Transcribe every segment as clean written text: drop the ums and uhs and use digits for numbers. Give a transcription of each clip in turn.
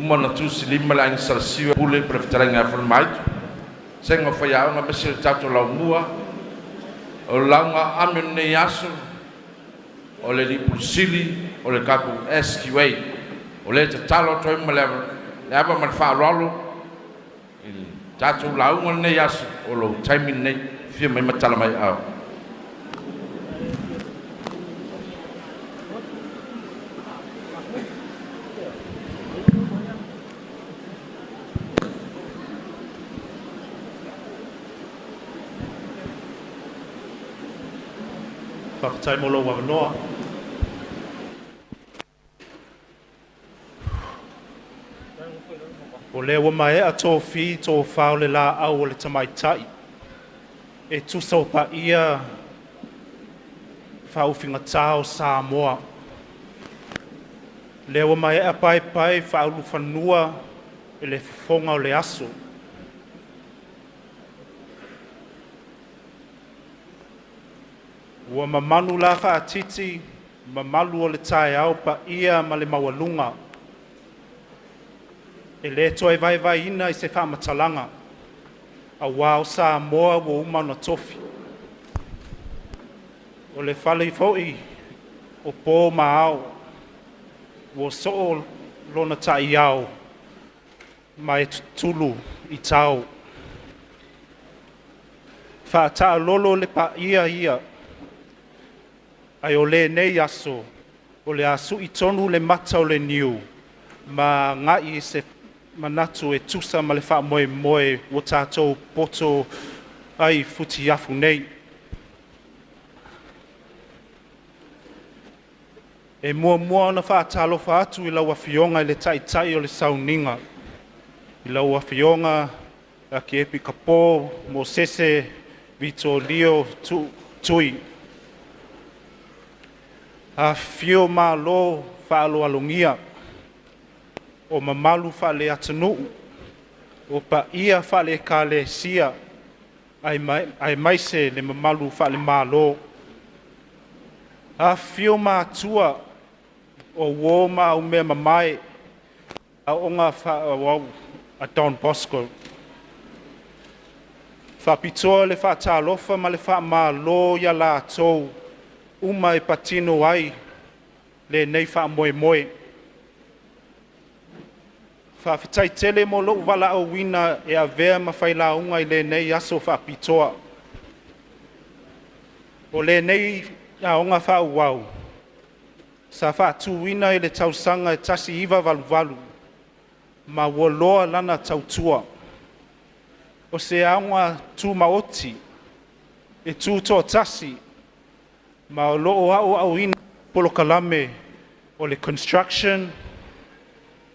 Uma ona tusilima le Aiga Salesiu Pule po o le fetalaiga ia Falemaitu, vasega o faiaoga aemaise le tatou laumua. O le lauga aami o lenei aso, o le alii Pule Sili o le tatou SQA. O lea e tatalo atu ai ma le ava ma le faaaloalo i le tatou lauga o lenei aso, o lou taimi lenei, afio mai ma tala mai aao. Faafetai mo lou avanoa. O lea ua maea tofi tofa o le laau o le tamaitai e tusa o paia faaufigatā o Samoa. Lea ua maea paepae faaulufanua e le fofoga o le aso. Ua mamanu la faatiti mamalu o le taeao paia ma le maualuga. E le toe vaevaeina i se faamatalaga, aua o Samoa ua uma ona tofi. O le fale foi o po ma ao, ua soo lona taiao ma e tutulu i tao. Faataalolo le paia ia, ae o lenei aso, o le a sui tonu le mata o le niu ma agai se manatu e tusa ma le faamoemoe ua tatou poto ai futiafu nei. E muamua ona faatalofa atu i lau Afioga i le Taitai o le Sauniga, i lau Afioga Akiepikopo Mosese Vitolio Tui. Afifio malo faaaloalogia o mamalu faale-atunuu, o paia faale-Ekalesia, aemaise le mamalu faale-Malo. Afifio matua o uo ma aumea mamae, aoga faaauau a Don Bosco. Faapitoa le faatalofa ma le faamalo ia latou uma e patino ai lenei faamoemoe. Faafetai tele mo lou valaauina e avea ma failauga i lenei aso faapitoa. O lenei aoga faaauau sa faatuina i le tausaga e 1988 ma ua loa lana tautua. O se aoga tumaoti e tutoatasi ma o lo o aoaoina polokalame o le construction,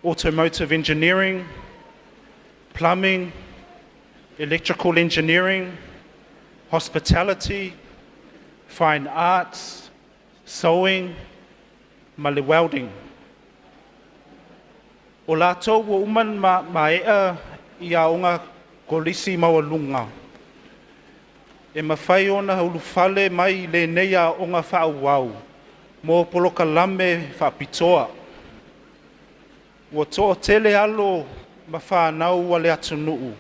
automotive engineering, plumbing, electrical engineering, hospitality, fine arts, sewing ma le welding. O latou ua uma maea i aoga kolisi maualuga, e mafai ona ulufale mai i lenei aoga faaauau mo polokalame faapitoa. Ua toatele alo ma fanau a le atunuu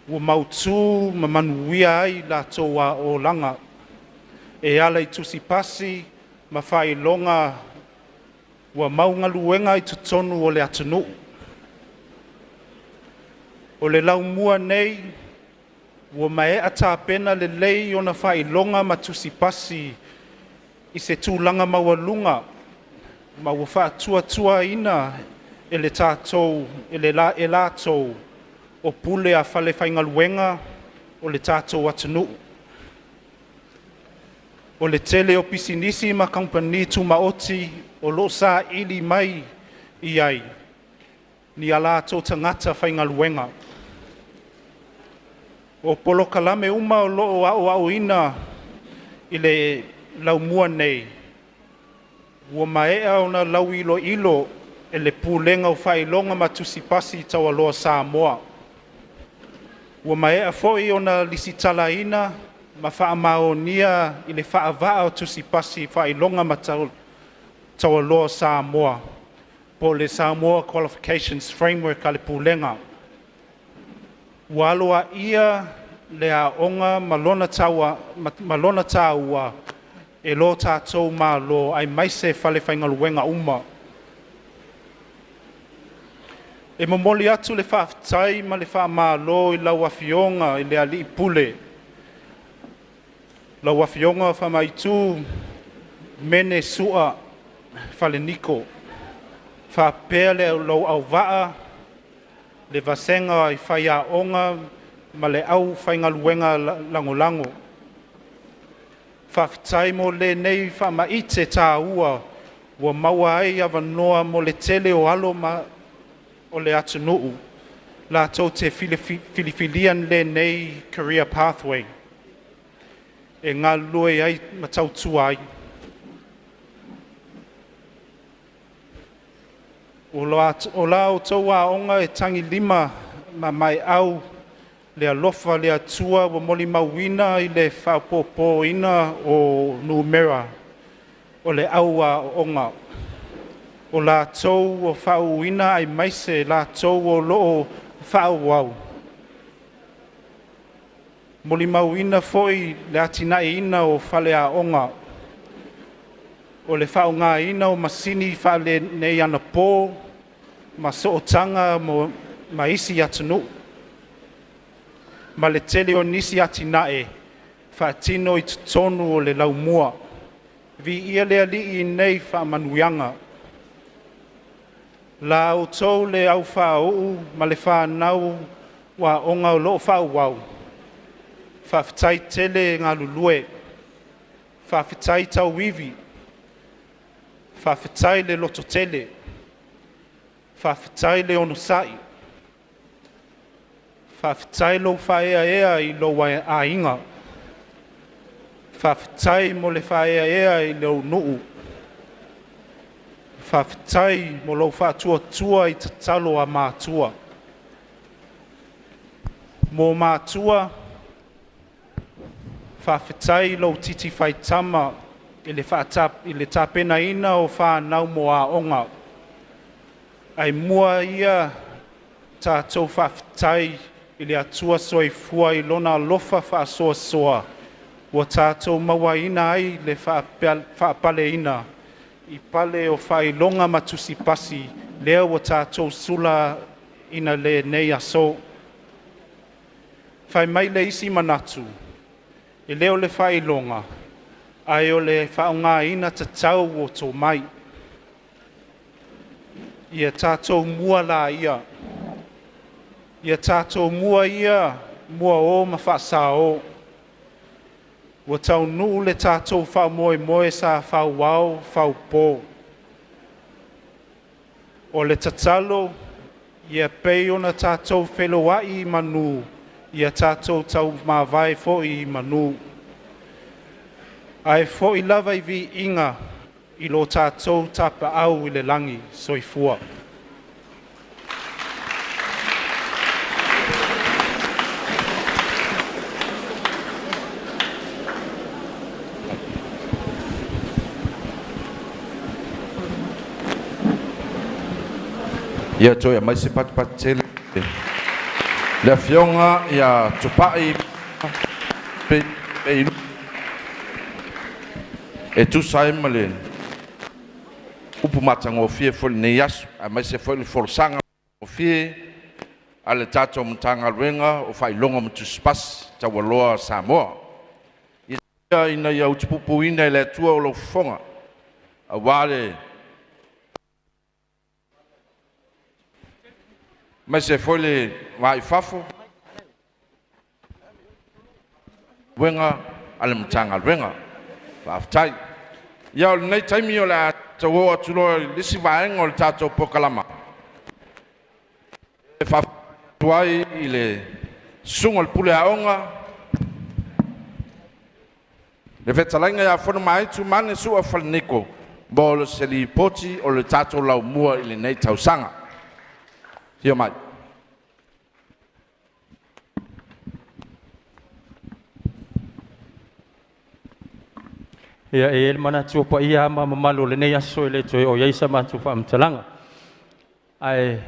ua mautu ma manuia ai latou olaga e ala i tusipasi ma faailoga ua mau galuega i totonu o le atunuu. O le laumua nei ua maea tapena lelei ona faailoga ma tusipasi i se tulaga maualuga ma ua faatuatuaina e le tatou e le e latou o pule a falefaigaluega o le tatou atunuu. O le tele o pisinisi ma kamupani tumaoti o lo o saili mai i ai ni a latou tagata faigaluega. O polokalame uma o lo o aoaoina i le laumua nei, ua maea ona lauiloilo e le Pulega o Faailoga ma Tusipasi Taualoa Samoa. Ua maea foi ona lesitalaina ma faamaonia i le faavaa o Tusipasi Faailoga ma Taualoa Samoa. Po le Samoa Qualifications Framework a le Pulega. Ua aloaia le aoga ma lona taua, ma lona tāua e lo tatou Malo aemaise falefaigaluega uma. E momoli atu le faafetai ma le faamalo i lau Afioga i le Alii Pule, lau Afioga Faamaitu Mene Sua Faleniko, faapea le lou auvaa, le vasega i faiaoga ma le aufaigaluega lagolago. Faafetai mo lenei faamaite taua ua maua ai avanoa mo le tele o alo ma o le atunuu latou te filifilia lenei career pathway e galulue ai ma tautua ai. O la outou aoga e tagilima ma maeau le alofa o le Atua ua molimauina i le faaopoopoina o numera o le au aooga, o latou ua faauuina aemaise latou o lo o faaauau. Molimauina foi le atinaeina o faleaoga, o le faaaogaina o masini faaneionapo ma sootaga ma isi atunuu, ma le tele o nisi atinae faatino i totonu o le laumua. Viia le Alii i nei faamanuiaga. La outou le aufauu ma le fanau aoga o lo o faaauau, faafetai tele galulue, faafetai tauivi, faafetai le lototele, faafetai le onosai, faafetai lou faaeaea i lou aiga, faafetai mo le faaeaea i lou nuu, faafetai mo lou faatuatua i tatalo a matua. Mo matua, faafetai lou titi faitama i le tapenaina o fanau mo aoga. Ae mua ia tatou faafetai i le Atua soifua i lona alofa faasoasoa ua tatou mauaina ai le faapaleina i pale o faailoga ma tusipasi lea ua tatou sula ina lenei aso. Fai mai le isi manatu, e le o le faailoga, ae o le faaaogaina tatau o tomai. Ia tatou mua laia, ia tatou mua ia mua o ma faasao. Ua taunuu le tatou faamoemoe sa fauao faupo. O le tatalo, ia pei ona tatou feloai i manu, ia tatou taumavae foi i manu. Ae foi lava i viiga i lo tatou tapaau i le lagi. Soifua. Ia toe aumai se patupatu tele le Afioga ia Tupai e tusa ai ma le upu matagofie foi i lenei aso, aemaise foi le folasaga gofie a le tatou Matagaluega o Faailoga ma Tusipasi Taualoa a Samoa. Ia ina ia utupupuina e le Atua o lou fofoga, aua le aemaise foi le va i fafo galuega a le Matagaluega. Faafetai. Ia o lenei taimi o le a tau oo atu loa i le isi vaega o le tatou polokalama e faafetai ai i le susuga o le Pule Aoga, le fetalaiga ia Fonomaaitu Mane Sua Faleniko mo se lipoti o le tatou laumua i lenei tausaga. Afio mai. Ia, e i ai le manatu o paia lava ma mamalu o lenei aso e le toe oo i ai sa matou faamatalaga. Ae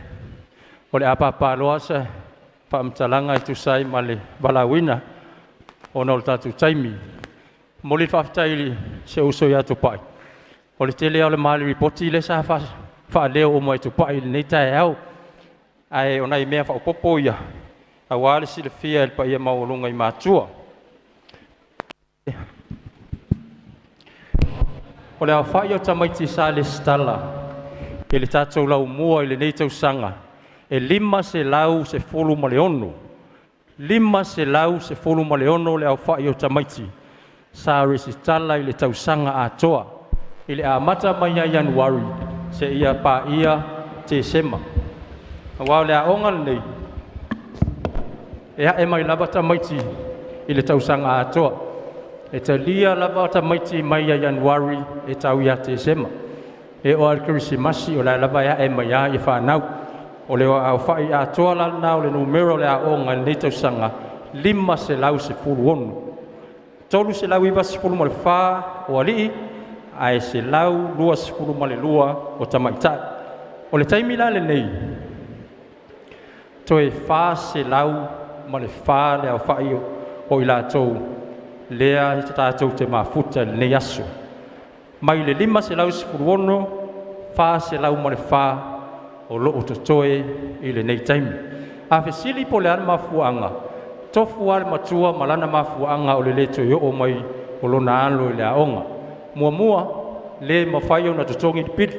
o le apapaloa se faamatalaga e tusa ai ma le valaauina ona o le tatou taimi. Momoli le faafetai i si ou uso ia Tupai, o le tele lava o le ma lipoti lea sa faaleo uma e Tupai i lenei taeao, ae o nai mea faaopoopo ia aua le silafia e le paia maualuga i matua. O le aofai o tamaiti sa resitala i le tatou laumua i lenei tausaga e 516, 516 le aofai o tamaiti sa resitala i le tausaga atoa i le amata mai ia Ianuari seia paia Tesema. Aua o le aoga lenei e ae mai lava tamaiti i le tausaga atoa. E talia lava tamaiti mai ia Ianuari e tau ia Tesema. E oo lava i le Kerisimasi o la e lava e ae mai lava fanau. O le aofai atoa la lena o le numera o le aoga i lenei tausaga, 516. 394 o alii ae 122 o tamaitai. O le taimi la lenei, toe 404 le aofai o i latou lea tatou te mafuta i lenei aso. Mai le 516, 404 o lo o totoe i lenei taimi. A fesili po o le a le mafuaaga, tofu lava le matua ma lana mafuaaga o le le toe oo mai o lona alo i le aoga. Muamua, le mafai ona totogi le pili.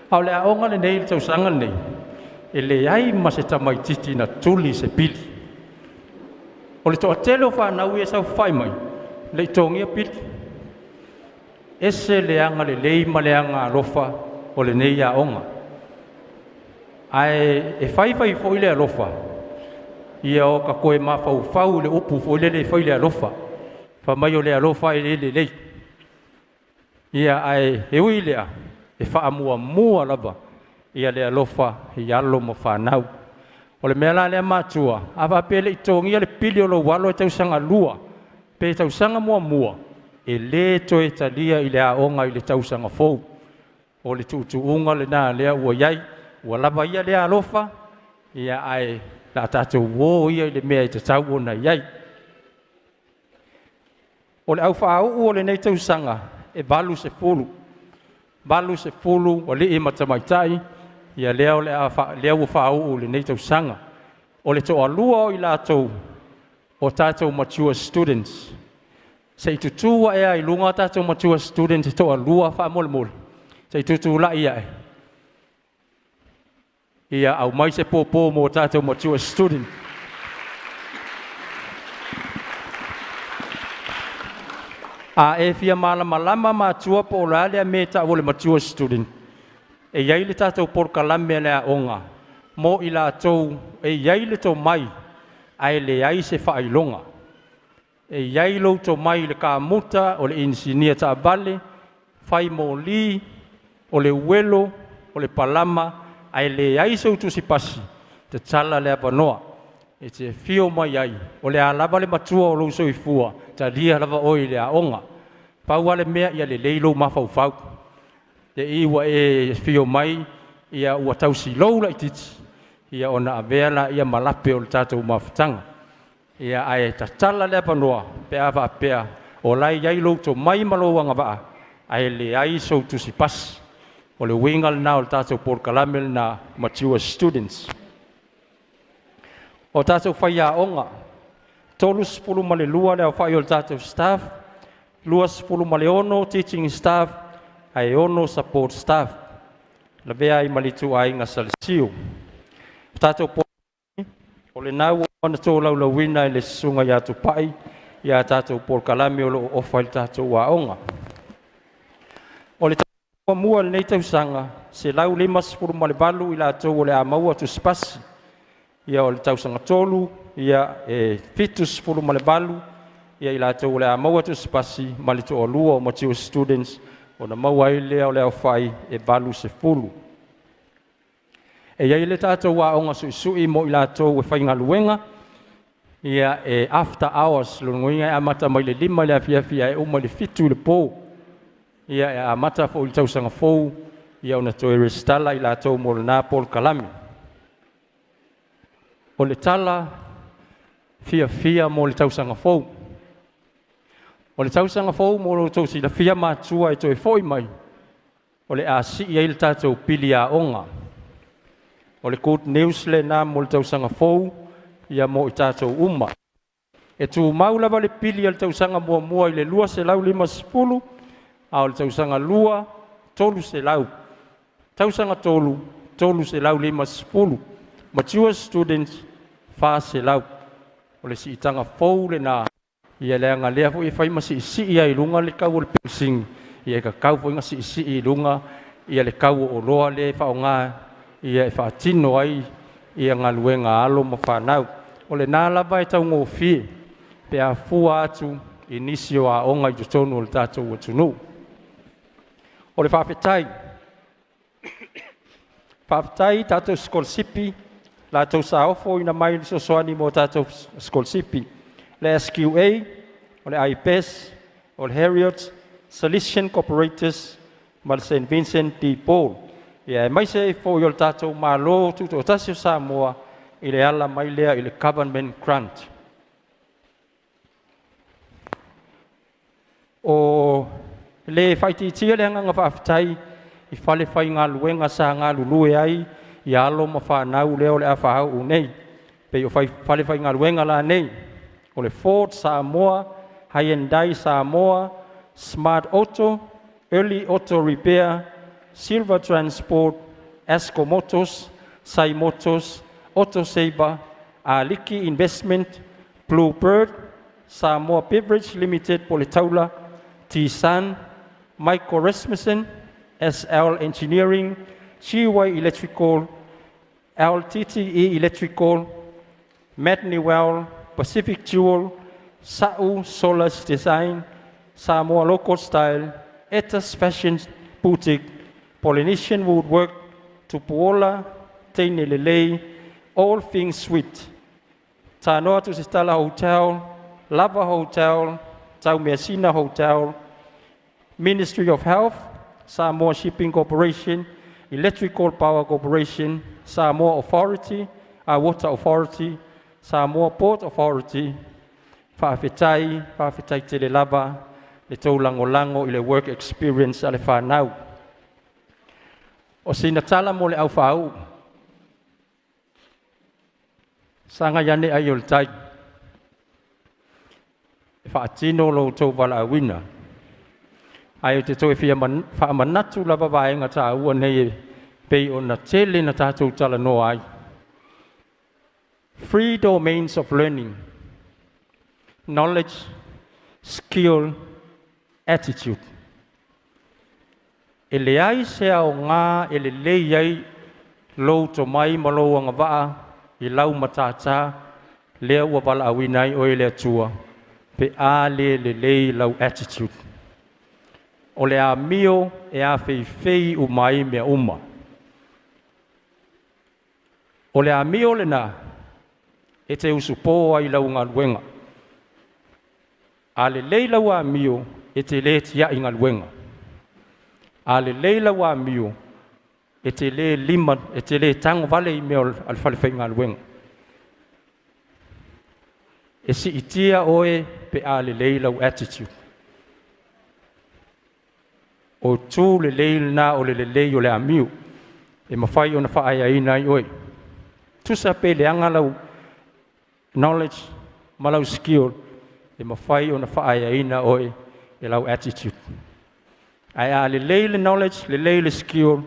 A o le aoga lenei i le tausaga lenei, e leai ma se tamaitiiti na tuli se pili. O le toatele o fanau ia e saofafai mai, e le i totogia pili. Ese le agalelei ma le agaalofa o lenei aoga. Ae e fai fai foi le alofa, ia o ta toe mafaufau i le upu foi lele e fai i le alofa. Fai mai o le alofa e le lelei. Ia ae e ui i lea, e faamuamua lava ia le alofa i alo ma fanau. O le mea la lea matua, a faapea e le i totogia le pili o lou alo e tausaga 2 pe tausaga 1, e le toe talia i le aoga i le tausaga fou. O le tuutuuga lena lea ua i ai, ua lava ia lea alofa, ia ae o le a tatou o ia i le mea e tatau ona i ai. O le aufaauu o lenei tausaga e 80, 80 alii ma tamaitai, ia lea o le a lea ua faauu i lenei tausaga. O le toalua o i latou o tatou mature students. Se i tutu ae lava i luga tatou mature students e toalua faamolemole, se i tutulai ae. Ia aumai se pōpō mo tatou mature student. A e fia malamalama matua po o le a lea mea e tau o le mature student, e i ai le tatou polokalame a le aoga mo i latou e i ai le tomai ae leai se faailoga. E i ai lou tomai i le kamuta, o le inisinia taavale, fai moli, o le uelo, o le palama, ae leai sou tusipasi, tatala le avanoa e te afio mai ai, o le a lava le matua o lou soifua, talia lava oe i le aoga. Pau lava le mea ia lelei lou mafaufau. Te i ua e afio mai ia ua tausilou laitiiti, ia ona avea lea ma lape o le tatou mafutaga. Ia ae tatala le avanoa pe a faapea o la e i ai lou tomai ma lou agavaa, ae leai sou tusipasi. O le uiga lena o le tatou polokalame lena, mature students. O tatou faiaoga, 32 le aofai o le tatou staff, 26 teaching staff, ae 6 support staff. Lavea ai ma le ituaiga Salesiu. O tatou o lena ua ona tolaulauina e le susuga ia Tupai ia tatou polokalame o lo o ofa i le tatou aoga. O le muamua i lenei tausaga, 158 i latou o le a maua tusipasi. Ia o le tausaga 3, ia e 78 ia i latou o le a maua tusipasi ma le toalua o mature students ona maua ai lea o le aofai e 80. E i ai le tatou aoga suisui mo i latou e faigaluega, ia e after hours, lona uiga e amata mai le 5 i le afiafi ae uma i le 7 i le po. Ia e amata foi i le tausaga fou Ia ona toe resitala i latou mo lena polokalame. O le tala fiafia mo le tausaga fou. O le tausaga fou mo lo outou silafia matua e toe foi mai, o le a sii ai le tatou pili aoga. O le good news lena mo le tausaga fou ia mo i tatou uma. E tumau lava le pili a le tausaga muamua i le 250, a o le tausaga 2, 300. Tausaga 3, 350. Mature students, 400. O le siitaga fou lena, ia leaga lea foi e fai ma siisii ai i luga le tau o le penisini, ia e tatau foi ona siisii i luga ia le tau o oloa lea e faaaoga ia e faatino ai ia galuega a alo ma fanau. O lena lava e taugofie pe a fua atu i nisi o aoga i totonu o le tatou atunuu. O le faafetai, faafetai i tatou sikolasipi, latou sa ofoina mai le fesoasoani mo tatou sikolasipi, le SQA, o le IPES, o le Heriot, Salesian Corporators ma le St Vincent de Paul. Ia aemaise ai foi o le tatou Malo Tutoatasi o Samoa i le ala mai lea i le Government Grant. O le faaitiitia le agaga faafetai i fale faigaluega sa galulue ai i alo ma fanau lea o le a faauu nei. Pei o fale faigaluega la nei, o le Ford Samoa, Hyundai Samoa, Smart Auto, Early Auto Repair, Silver Transport, Asco Motors, Sai Motors, Auto Saver, Aliki Investment, Bluebird, Samoa Beverage Limited po o le Taula, T-Sun, Michael Rasmussen, SL Engineering, GY Electrical, LTTE Electrical, Matt Newell, Pacific Jewel, Sa'u Solar Design, Samoa Local Style, Etas Fashion Boutique, Polynesian Woodwork, Tupuola, Teine Lelei, All Things Sweet, Tanoa Tusitala Hotel, Lava Hotel, Taumeasina Hotel, Ministry of Health, Samoa Shipping Corporation, Electrical Power Corporation, Samoa Authority, Water Authority, Samoa Port Authority. Faafetai, faafetai tele lava le tou lagolago i le work experience a le fanau. O sina tala mo le au faauu. Sagai ane ai o le tai. E faatino lo outou valaauina. Ae ou te toe fia faamanatu lava vaega taua nei e pei ona tele na tatou talanoa ai. Three domains of learning: knowledge, skill, attitude. E leai se aoga e lelei ai lou tomai ma lou agavaa i lau matata lea ua valaauina ai oe e le Atua pe a le lelei lau attitude. O le amio e afeifei uma ai mea uma. O le amio lena e te usupo ai lau galuega. A lelei lau amio, e te le tiai galuega. A lelei lau amio, e te le lima, e te le tago vale i mea o le fale faigaluega. E siitia oe pe a lelei lau attitude. O tu lelei lena o le lelei o le amio. E mafai ona faaeaina ai oe. Tusa pe leaga lau knowledge ma lau skill, e mafai ona faaeaina oe e lau attitude. Ae a lelei le knowledge, lelei le skill,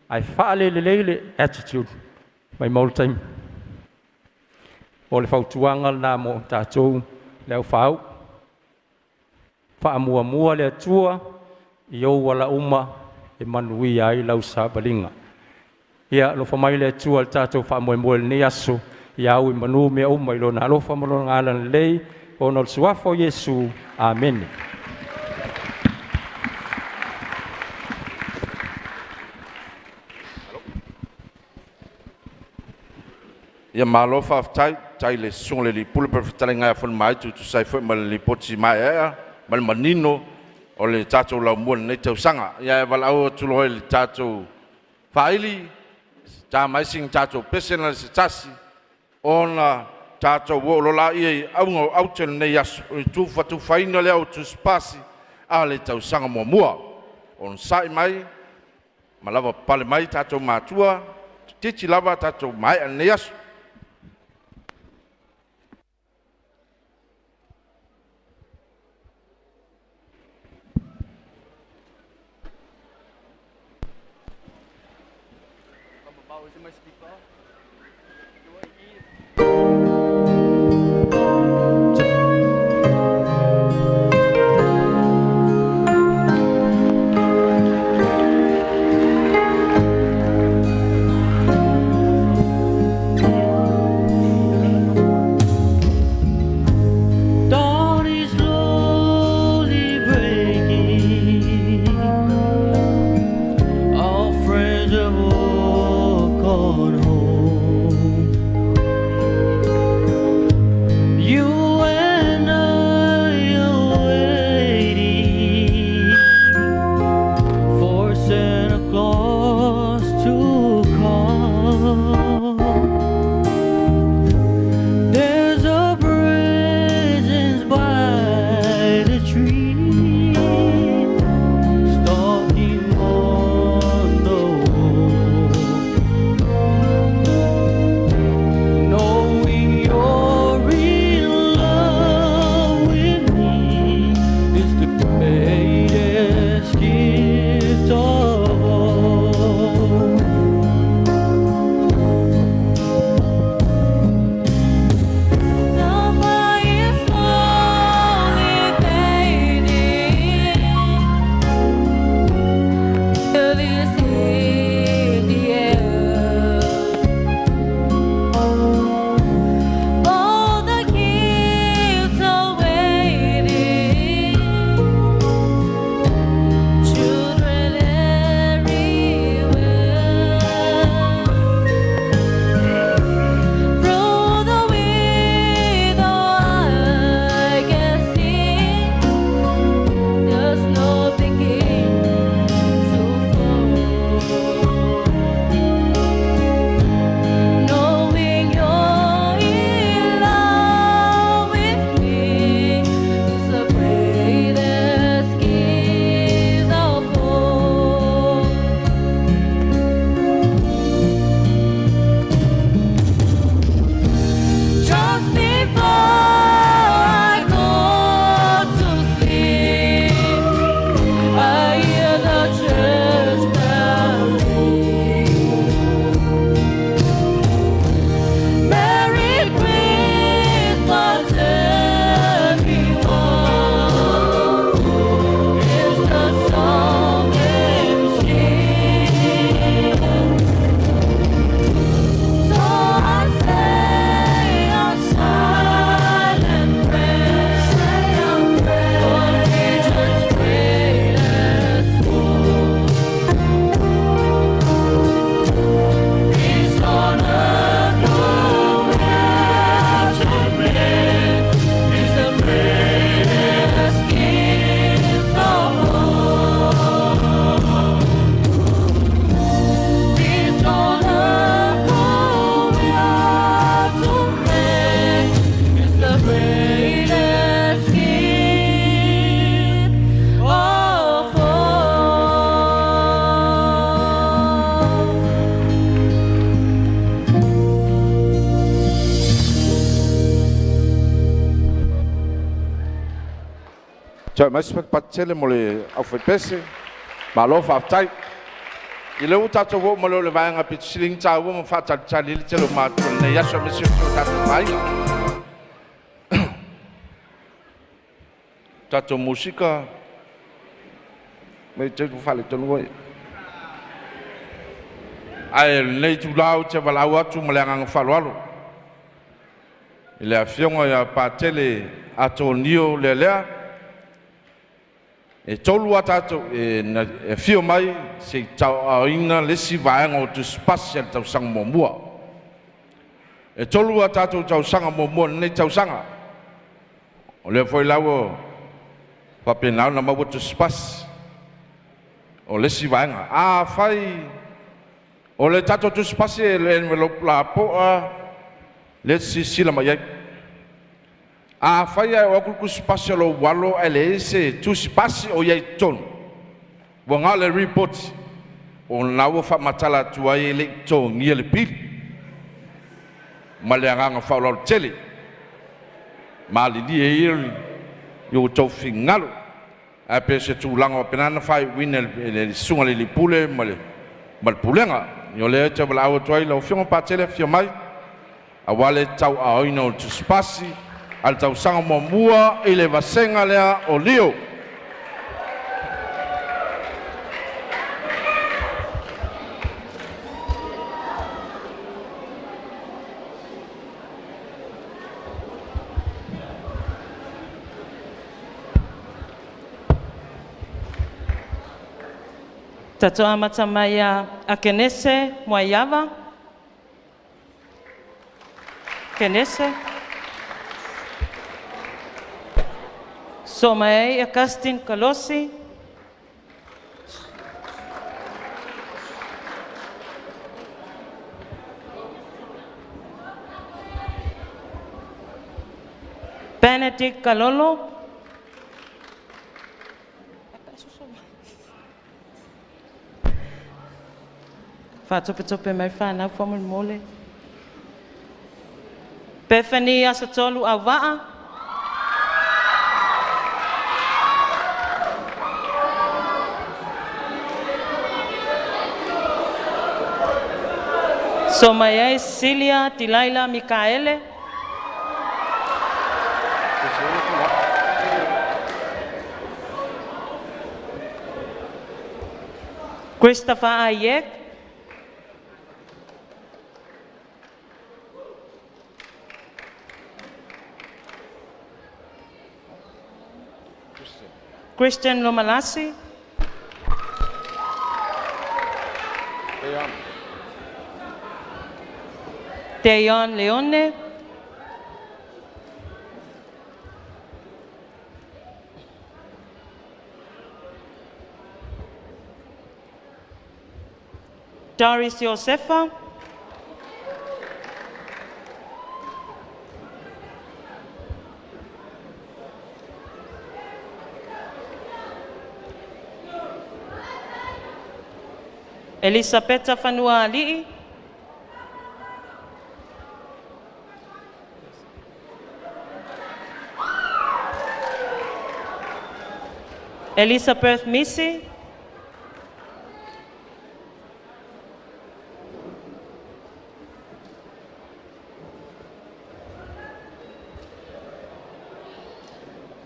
ae faalelelei le attitude, mai mau le taimi. O le fautuaga lena mo tatou le au faauu. Faamuamua le Atua i ou ala uma e manuia ai lau savaliga. Ia alofa mai le Atua i le tatou faamoemoe i lenei aso, ia au i manu mea uma i lona alofa ma lona agalelei, ona o le suafa o Iesu. Amene. Ia malo faafetai, tai le susuga i le alii pule po o le fetalaiga ia Falemai e tusa ai foi ma le lipoti maeaea ma le manino O le tatou laumua lenei tausaga. Ia e valaau atu loa i le tatou faaili, ta mai sina tatou pese na se tasi, ona tatou o lo la ia i auga o aute lenei aso, o le tufatufaina lea o tusipasi a le tausaga muamua. Ona sa'i mai, ma lava pale mai tatou matua, titi lava tatou maea lenei aso. Dawn is slowly breaking. All friends have all gone home. You and I are waiting for Santa Claus to come. There's a presence by the tree, stalking on the wall. Knowing you're in love with me is the greatest gift of all. The fire is slowly fading. This in the air. All the kids are waiting. Children everywhere. Through the window I can see the snow begin to fall. Knowing you're in love with me is the greatest gift of all. Just before I go to sleep, I hear the church bell ring. Merry Christmas, everyone. Is the song they sing. So I say a silent prayer for nature's greatest hope. Peace on earth, good will to men is the greatest gift of all. Peace on earth, good will to men is the greatest gift of all. Tau mai se patupatu mo le aufaipese, malo faafetai. I le ua tatou oo ma le o le vaega pitosilingi taua ma faatalitali ai le tele o matua i lenei aso aemaise o si o tatou aiga. Tatou musika mai te faaletonu ai. Ae lenei itulā ou te valaau atu ma le agaga faaaloalo i le afioga ia Patele Atonio Lealea e tolu a tatou e afio mai se i tauaaoina le isi vaega o tusipasi a le tausaga muamua. E tolu a tatou tausaga muamua i lenei tausaga. O lea foi la ua Faapena ona maua tusipasi o le isi vaega. Afai o le tatou tusipasi e le envelope lapoa le silasila mai ai. Afai ae o atu le tusipasi o lou alo ae leai se tusipasi o i ai i totonu, ua na o le report, o lena ua faamatala atu ai e le i totogia le pili. Ma le agaga faaaloalo tele. Malilie ia i outou finagalo. Ae pe o se tulaga faapena na faaiuina e le susuga i le alii pule ma le pulega. O lea e taualaau atu ai lau Afioga Patele, afio mai aua le tauaaoina o le tusipasi a le tausaga muamua i le vasega lea o Lio. Tatoa matamaya a Kenese Mwaiava. Kenese. Somaei Augustin Kalosi. Benedict Kalolo. Faatopetope mai whanau whamulmole. Bethany Asatolu Auva'a. Somaia Cilia Tilaila Mikaele. Christopher Ayek. Christian Lomalasi. Teon Leone. Doris Josefa. Elisabetta Fanua Ali'i. Elizabeth Misi.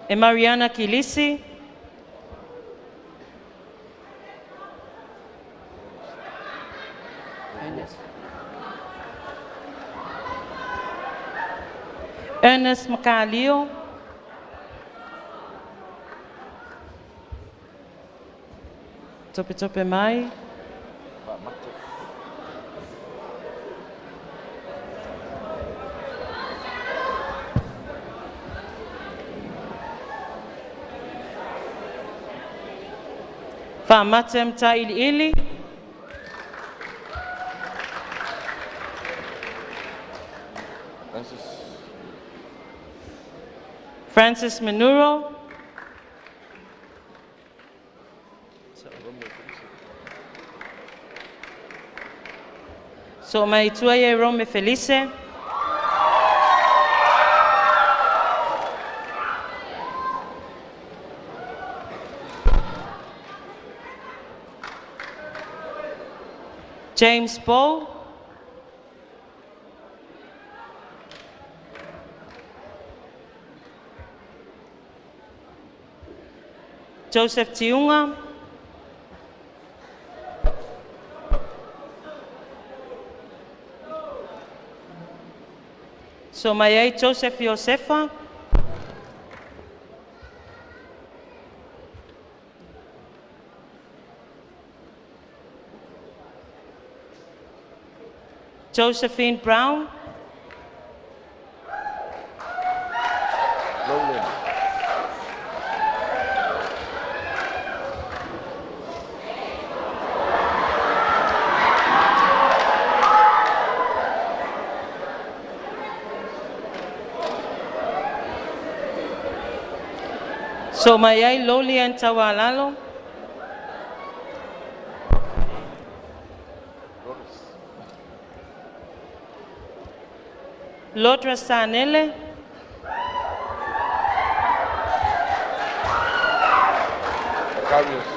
E Mariana Kilisi. Ernest Makalio. Tope tope mai. Faamate Mtailiili. Francis Menuro. So mai tuaye Rome Felice. James Bow. Joseph Tiunga. Somayei Joseph Josefa. Josephine Brown. So mai ai Loli and Taualalo. Lodra Sanele. Macarius.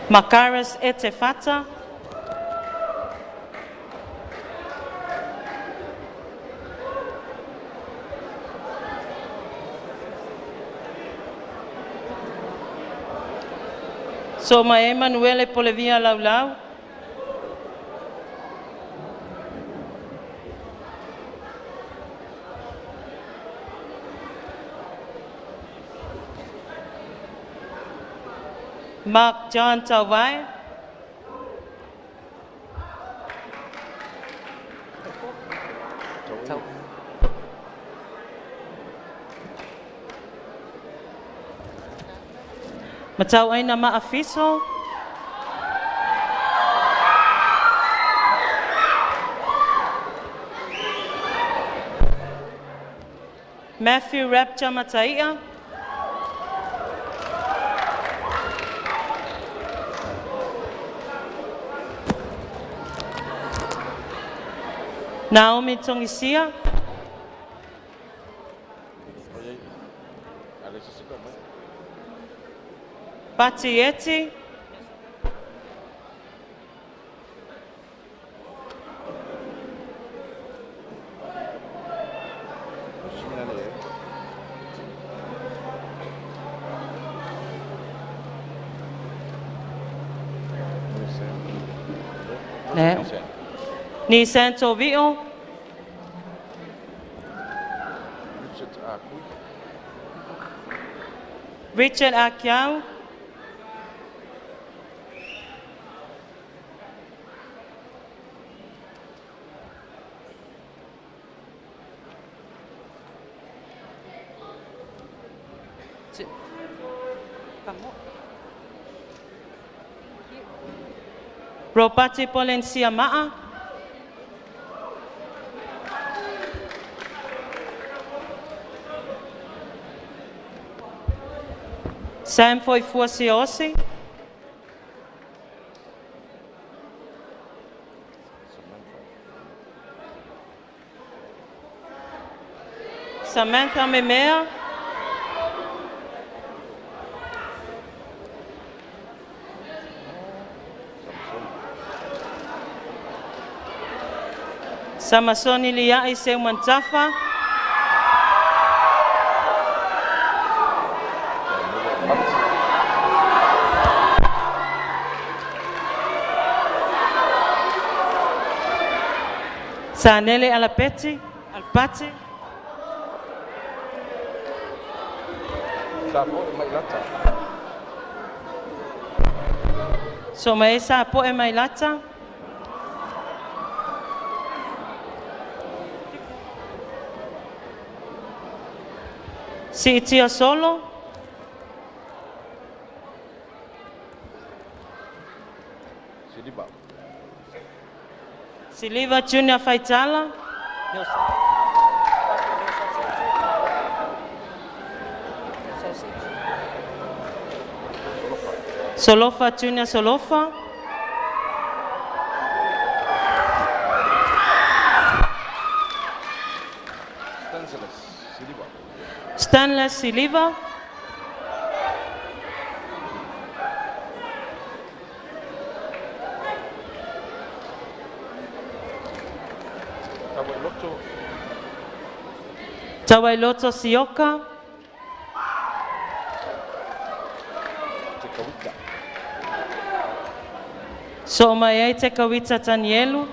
Makaris Etefata. So mai Emanuele Polevia Laulau. Mark John Tawai. Matau aina maafiso. Matthew Rapture Mataia. Naomi Tongisia. Pati Eti. Nisan Tovio. Richard Akui. Richard Akiau. Ropati Polencia Ma'a. Sam Foifua Siosi. Samantha Memea. Samasoni Lia'i Seumantafa. Sanele Alapeti, Alpati. So maesa po e mailata. Siitia Solo. Siliva. Siliva Junior Faitala. Solofa Junior Solofa. Stanislas Siliva. Stanley Siliva. Tawailoto Sioka. So'omae Te Kawita Tanielu.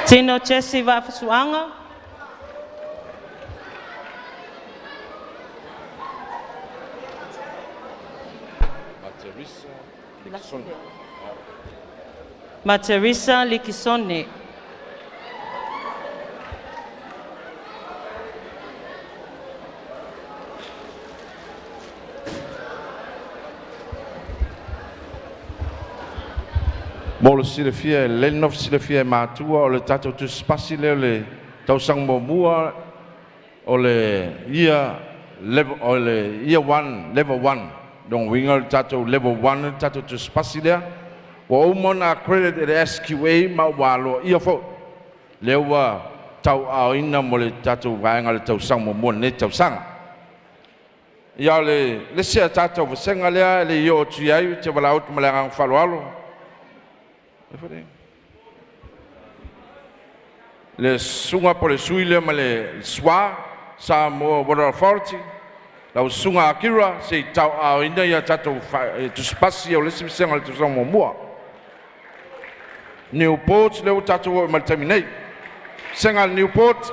Tino Jesse Vafasuanga. Materisa Likisone. Mo le silafia e lelei ona silafia e matua o le tatou tusipasi lea o le tausaga muamua o le year level o le year 1 level 1 lona uiga o le tatou level 1 le tatou tusipasi lea ua uma ona accredit e le SQA ma ua aloaia foi lea ua tauaaoina mo le tatou vaega o le tausaga muamua i lenei tausaga. Ia o le isi a tatou vasega lea e le i oo atu i ai ou te valaau atu ma le agaga faaaloalo le susuga po o le sui lea ma le SWA, Samoa Water Authority, lau susuga Akira, se i tauaaoina ia tatou tusipasi o le isi vasega o le tausaga muamua. Newport lea ua tatou oo mai i le taimi nei. Vasega a le Newport.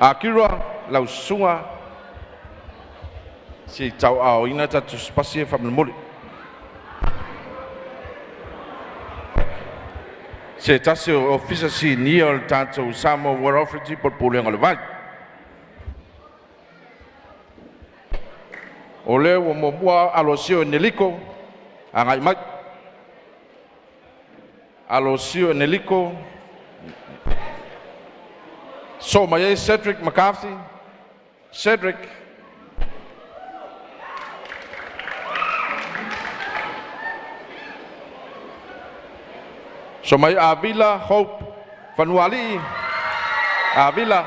Akira, lau susuga, se i tauaaoina tatou tusipasi e faamolemole. Se tasi o ofisa sinia o le tatou Samoa Water Authority po o le Pulega o le Vai. O lea ua muamua Alosio Eneliko, agai mai. Alosio Eneliko, soo mai ai Cedric McCarthy. Cedric. So mai Avila Hope Fanuali'i. Avila.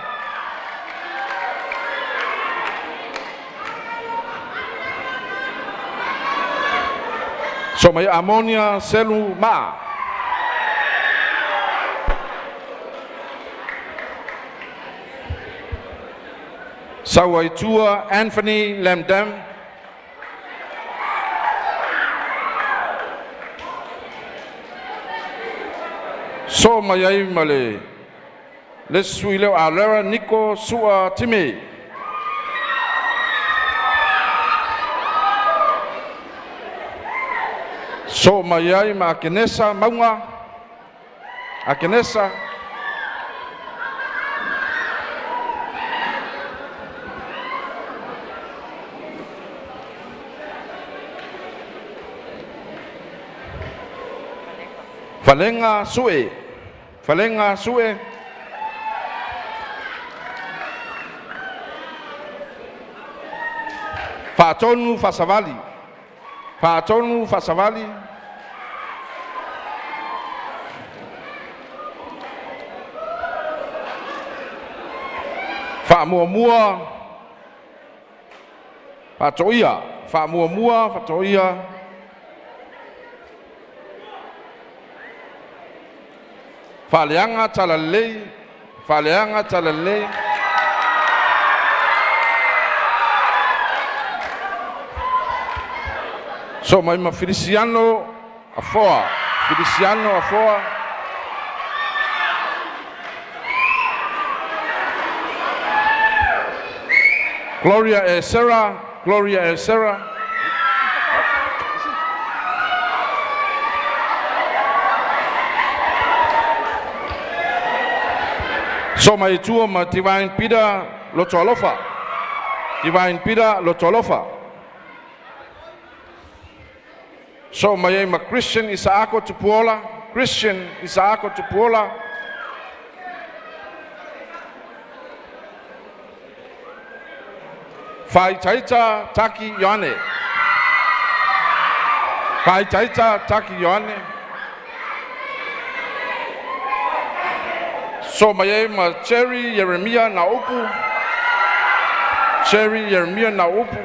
So mai Amonia Selu Ma. Sauaitua Anthony Lamdam. So mai ai ma le sui leo Alera Niko Sua Timi. So mai ai ma Akenesa Maunga. Akenesa. Falenga Sue. Falenga Sue. Faatonu Fasavali. Faatonu Fasavali. Faamuamua Faatoia. Faamuamua Faatoia. Faaleaga Talalelei. Faaleaga Talalelei. So mai ma Feliciano Afoa. Feliciano Afoa. Gloria Esera. Gloria Esera. So mai tua ma Divine Peter Lotoalofa. Divine Peter Lotoalofa. So mai ai ma Christian Isaako Tupuola. Christian Isaako Tupuola. Faitaita Taki Ioane. Faitaita Taki Ioane. So mai ai ma Cherry Jeremia Naupu. Cherry Jeremia Naupu.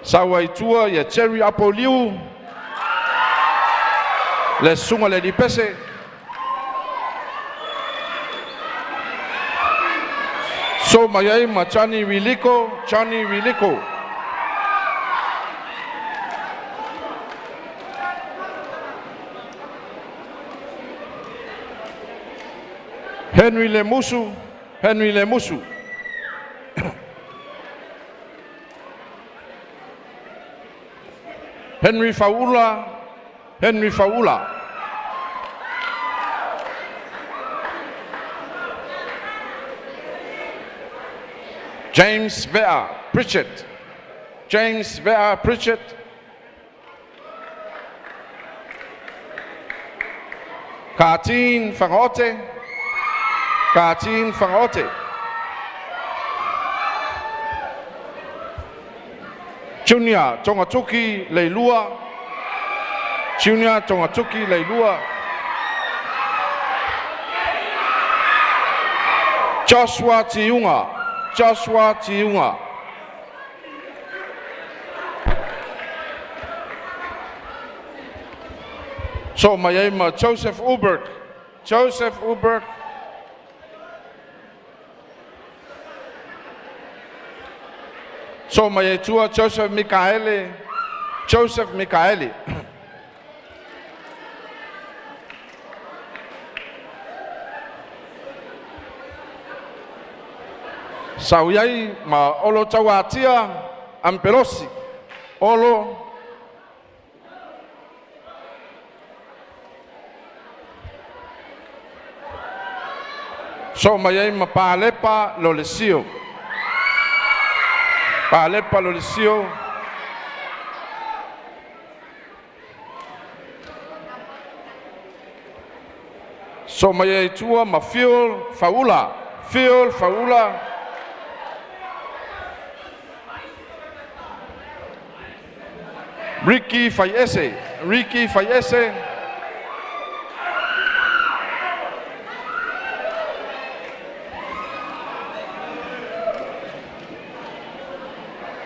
Sauaitua ia Cherry Apoliu. Le susuga le Lipese. So mai ai ma Johnny Wiliko. Johnny Wiliko. Henry Lemusu. Henry Lemusu. Henry Faula. Henry Faula. James Vea Pritchett. James Vea Pritchett. Katin Fangote. Katin Fangote. Junior Tongatuki Leilua. Junior Tongatuki Leilua. Joshua Tiunga. Joshua Tiunga. So my name Joseph Uberg. Joseph Uberg. So my tua Joseph Mikaele. Joseph Mikaele. Sauyai ma olo tauatia ampelosi. Olo So mai ma Palepa Lolesio. Palepa Lolesio. So mai tua ma Fiol Faula. Fiol Faula. Ricky Faiese. Ricky Faiese.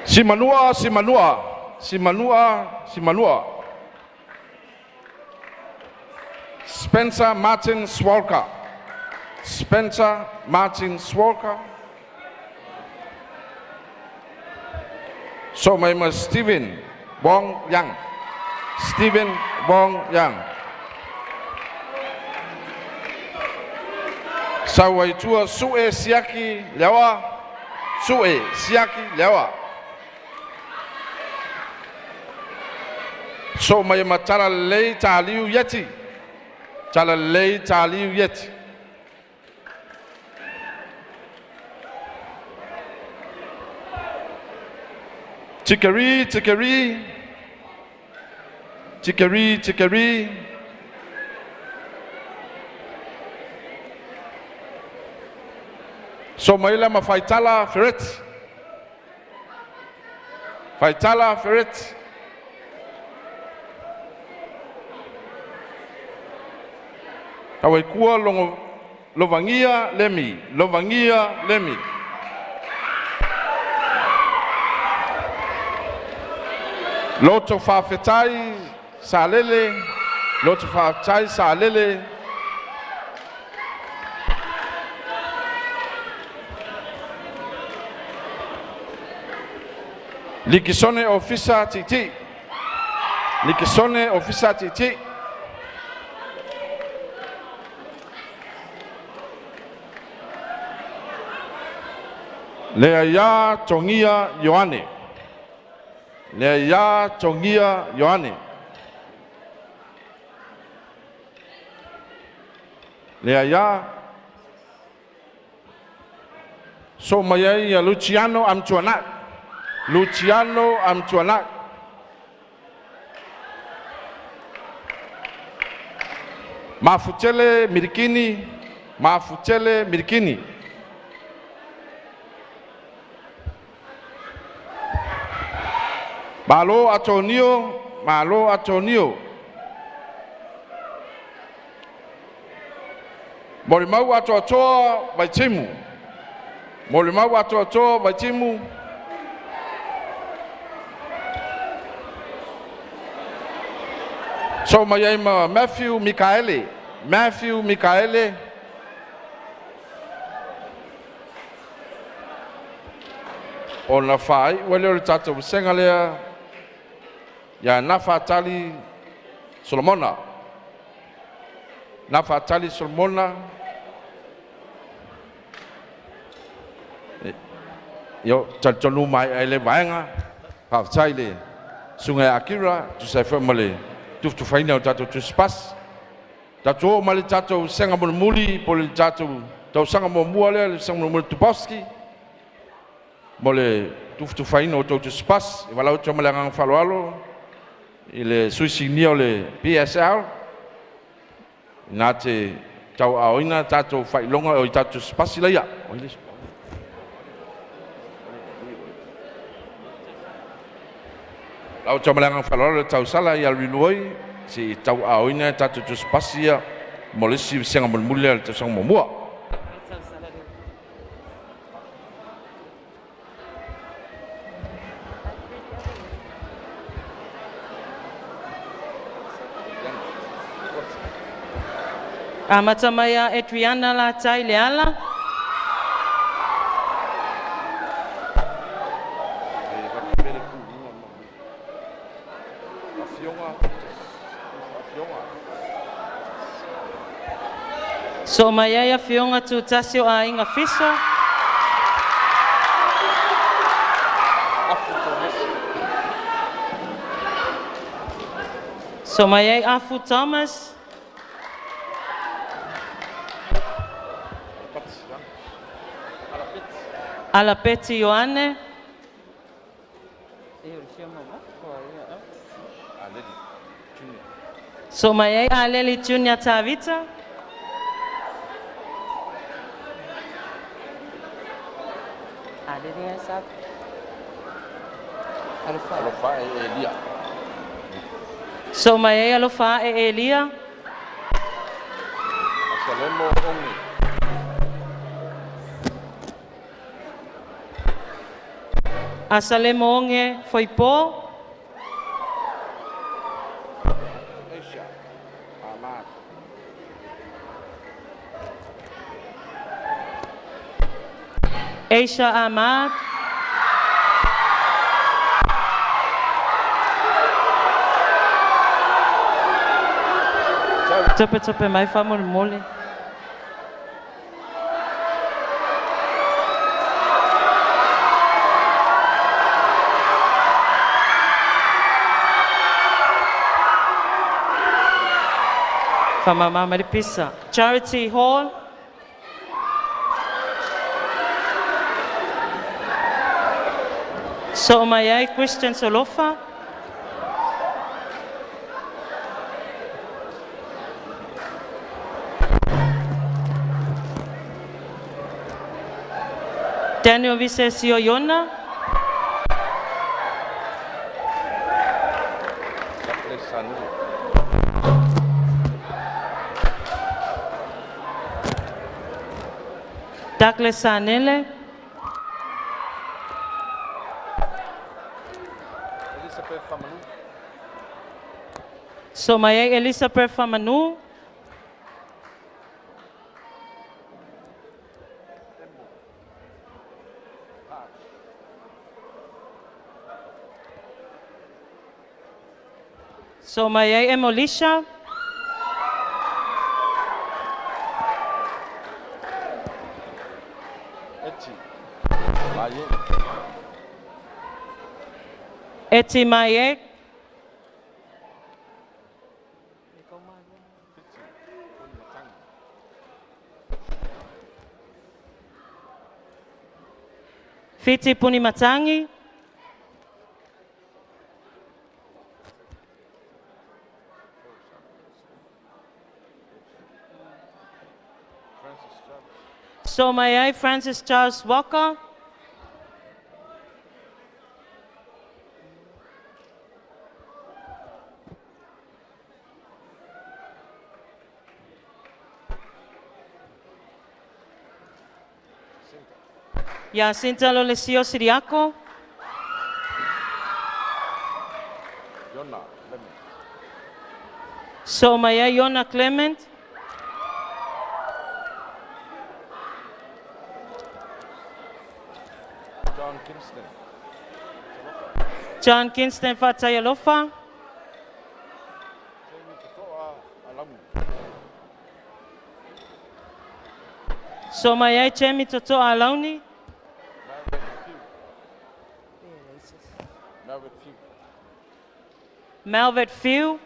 Simanua, Simanua, Simanua, Simanua. Spencer Martin Swalker. Spencer Martin Swalker. So my name is Stephen Wong Yang. Stephen Wong Yang. Sawaitua Sue Siaki Lewa. Sue Siaki Lewa. So mai matala lei taliu yeti. Tala lei taliu yeti. Tikari, tikari. Tikari, tikari. So mai la ma faitala ferret. Faitala ferret. Tawaikua longo lovangia lemi, lovangia lemi. Loto fafetai salele, loto fafetai salele. Likisone ofisa titi. Likisone ofisa titi. Lea ia tongia Ioane. Lea ia tongia Ioane. Lea ia so mai ia Luciano Amtuanak. Luciano Amtuanak. Mafutele Mirikini. Mafutele Mirikini. Malo Antonio, Malo Antonio. Morimau atoatoa Vaitimu. Morimau atoatoa Vaitimu. So mai ai ma Matthew Mikaele. Matthew Mikaele. Ona whai, wale o le tātou senga lea, ia Nafatali Solomona. Nafatali Solomona. Io, talitonu mai ai le vaenga, whaafatai le sungai Akira, tu sai wha male, tufutufaina o tātou tuspas. Tātou o male tātou senga mulimuli, po le tātou tau sanga mua lea, le senga mulimuli Tupowski. Mo le tufatufaina o tou tusipasi. E valaau atu ai ma le agaga faaaloalo i le sui sinia o le PSL na te tauaaoina tatou faailoga o i tatou tusipasi laia. Lau atu ma le agaga faaaloalo le tausala ia Luiluoi se i tauaaoina tatou tusipasi ia mo le isi vasega mulimuli o le tausaga muamua. Amata mai ia Adriana Latai Leala. So mai ai Afioga Tutasi o Aiga Fiso. So mai ai Afu Thomas. Alapeti Ioane. So mai ai Aleli Junior Tavita. Alofa e Elia. So mai ai Alofa e Elia. Asalemo Ongi. Asalemo Onge Foipo. Asia Ahmad. Aisha Ahmad. Tope tope mai faamolemole. Faamama mai le pisa. Charity Hall. So mai ai Christian Solofa. Daniel Visesio Iona. Douglas Sanele. Elizabeth Famanu. So mai ai Elizabeth Famanu. So mai ai Emolisha. Eti Maie. Eti Maie. Fiti Puni Matangi. So mai ai Francis Charles Walker. Jacinta Lolesio Siriaco. Yona Clement. So mai ai Yona Clement. John Kingston. John Kingston Fataialofa. Jamie Katoa Alamu. So mai ai Jamie Totoa Alauni. Melvet Few. Melvet Few.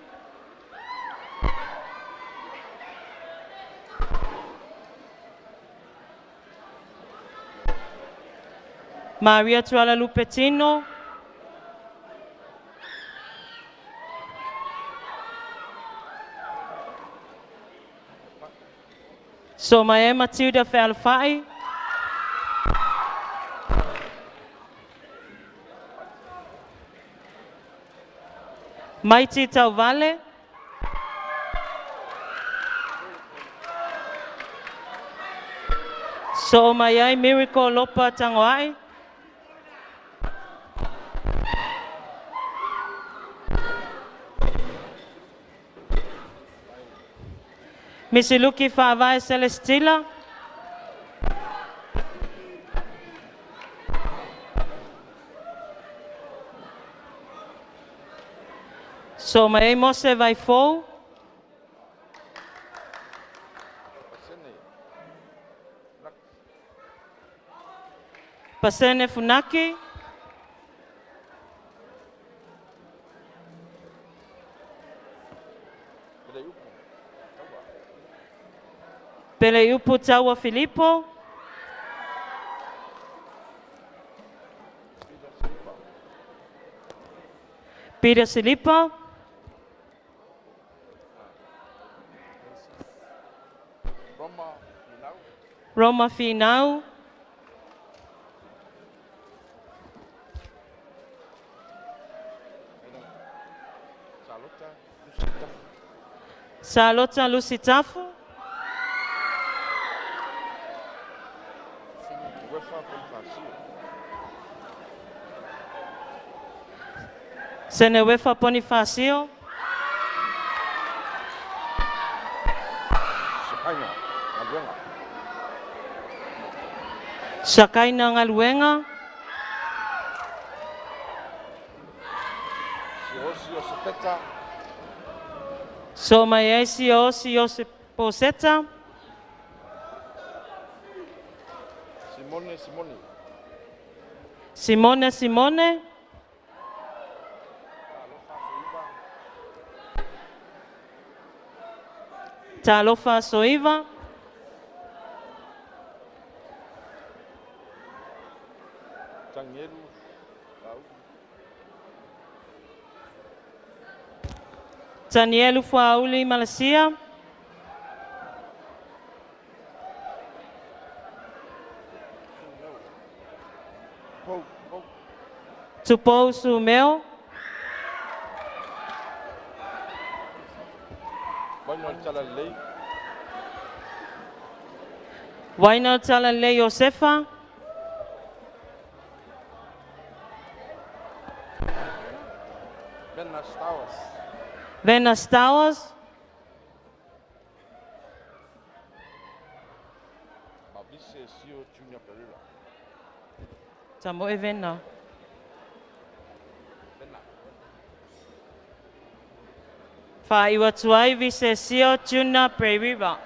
Maria Tuala Lupetino. Somae Matilda Fealfai. Maiti Tauvale. So'omaiai Miracle Lopa Tangoai. Misiluki Faavae Celestila. So'omaiai Mose Vaifou. Pasene Funaki. Peleiupu Taua Filipo. Peter Silipa. Roma Finau. Salota Lucitafu. Senewefa Bonifacio. Shakaina Ngaluenga. Somaesi Osi Poseta. Simone Simone. Simone Simone. Talofa Soiva. Tanielu Fuauli Malasia. Tupou Sumeu. Waina Talalei Josefa. Vena Stowers. Tamoe Vena. Faiwatuai Visesio Junior Pereira.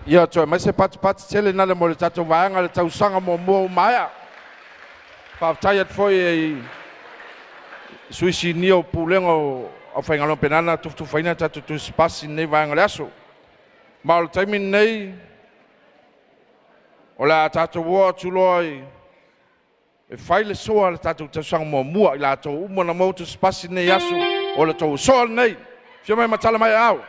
Ia toe mai se patupatu tele na le mo le tatou vaega le tausaga muamua ua maea. Faafetai atu foi i sui sinia o pulega o aufaigaluega penana tufutufaina tatou tusipasi lenei vaega o le aso. Ma o le taimi lenei o le a tatou o atu loa i e fai le soa le tatou tausaga muamua i latou uma na maua tusipasi lenei aso o le tou soa lenei. Fia mai matala mai au.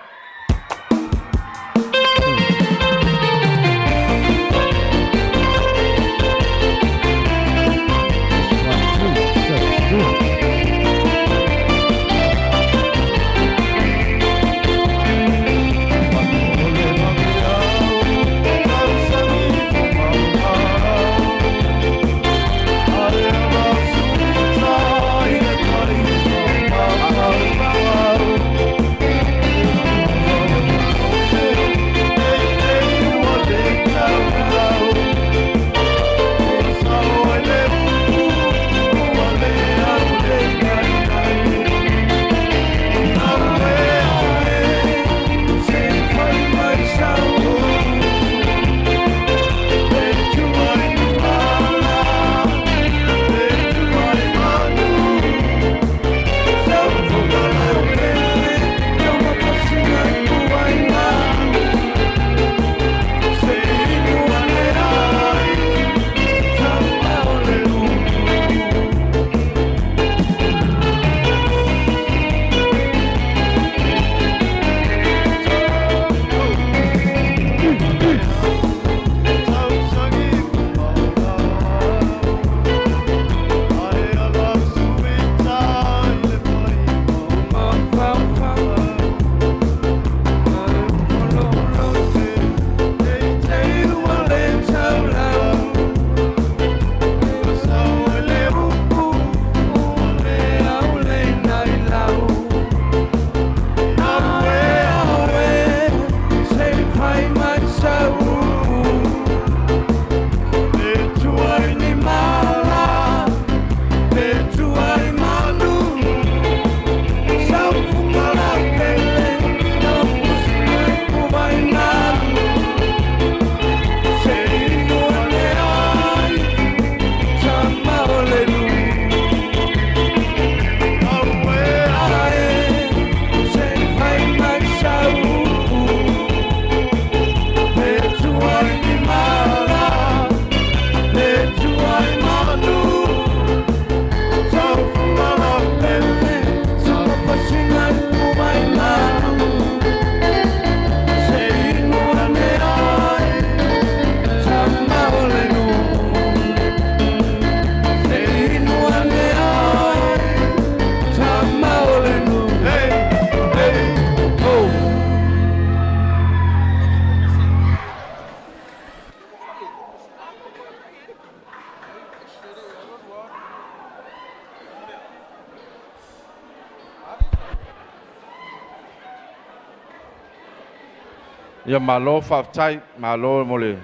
Ia malo faafetai, malo mo le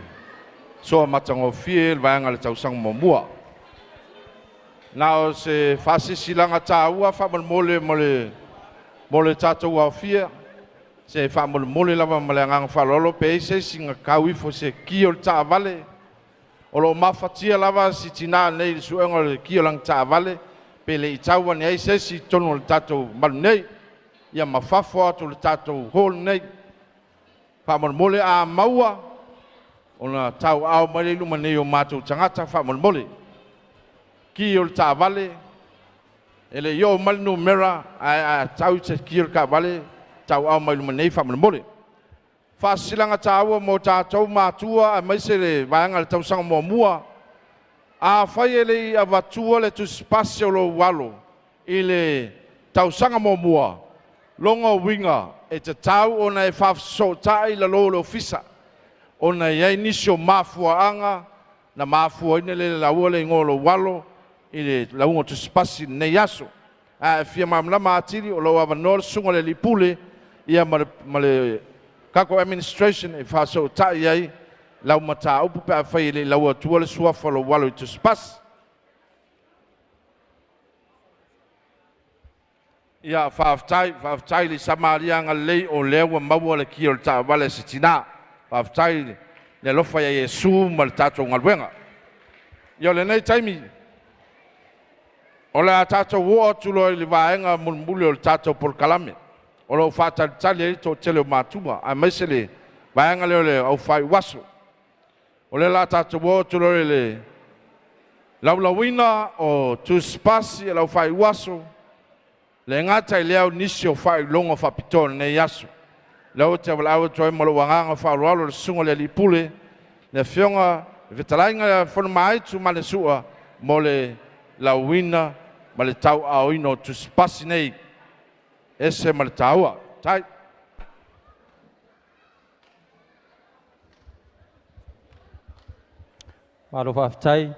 soa matagofie le vaega o le tausaga muamua. Na o se faasisilaga tāua faamolemole mo le tatou aofia, se faamolemole lava ma le agaga faaaloalo pe i ai se isi na tau ifo i se ki o le taavale. O lo o mafatia lava si tinā nei i le suega o le ki o lana taavale, pe le i tau ane ai se isi i totonu o le tatou malu nei, ia ma fafo atu o le tatou hall nei. Faamolemole a maua, ona tauaao mai lea i luma nei o matou tagata faamolemole. Ki o le taavale, e le i oo mai le numera, ae a tau i se ki o le taavale, tauaao mai luma nei faamolemole. Faasisilaga tāua mo tatou matua aemaise le vaega o le tausaga muamua. Afai e le i avatua le tusipasi o lou alo i le tausaga muamua, loga uiga e tatau ona e faafesootai i lalo o le ofisa, ona e i ai nisi o mafuaaga na mafuaina le laua le igoa o lou alo i le lauga o tusipasi i lenei aso. A e fia malamalama atili, o lou avanoa le susuga i le alii pule ia ma le tatou administration e faasootai ai lau mataupu pe afai e le i laua atua le suafa o lou alo i tusipasi. Ia faafetai, faafetai i le Samaria agalelei o lea ua maua le ki o le taavale a si tina. Faafetai i le alofa ia Iesu ma le tatou galuega. Ia o lenei taimi, o le a tatou oo atu loa i le vaega mulimuli o le tatou polokalame. O lo o faatalitali ai le toatele o matua, aemaise le vaega lea o le aufaiuaso. O lea o le a tatou oo atu loa i le laulauina o tusipasi a le aufaiuaso, le gata i lea o nisi o faailoga faapitoa o lenei aso. Lea ou te valaau atu ai ma lou agaga faaaloalo i le susuga i le alii pule, le afioga le fetalaiga ia Fonomaaitu Manesua mo le lauina ma le tauaaoina o tusipasi nei. Ese ma le taua. Tai. Malo faafetai.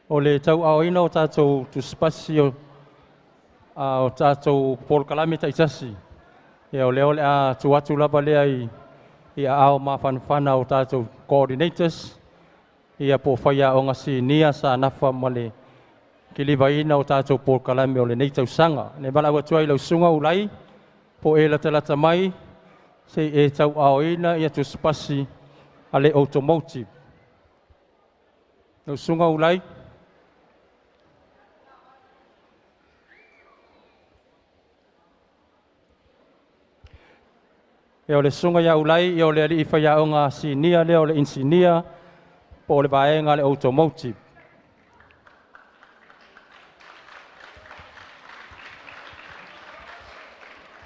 O le tauaaoina o tatou tusipasi o tatou polokalame taitasi. Ia o lea o le a tuu atu lava lea i aao mafanafana o tatou coordinators, ia po o faiaoga sinia sa nafa ma le kilivaina o tatou polokalame o lenei tausaga. Le valaau atu ai i lau susuga Ulai, po e latalata mai, se i e tauaaoina ia tusipasi a le automotive. Lau susuga Ulai. Ia o le susuga ia Ulai, ia o le alii faiaoga sinia lea o le inisinia po o le vaega a le automotive.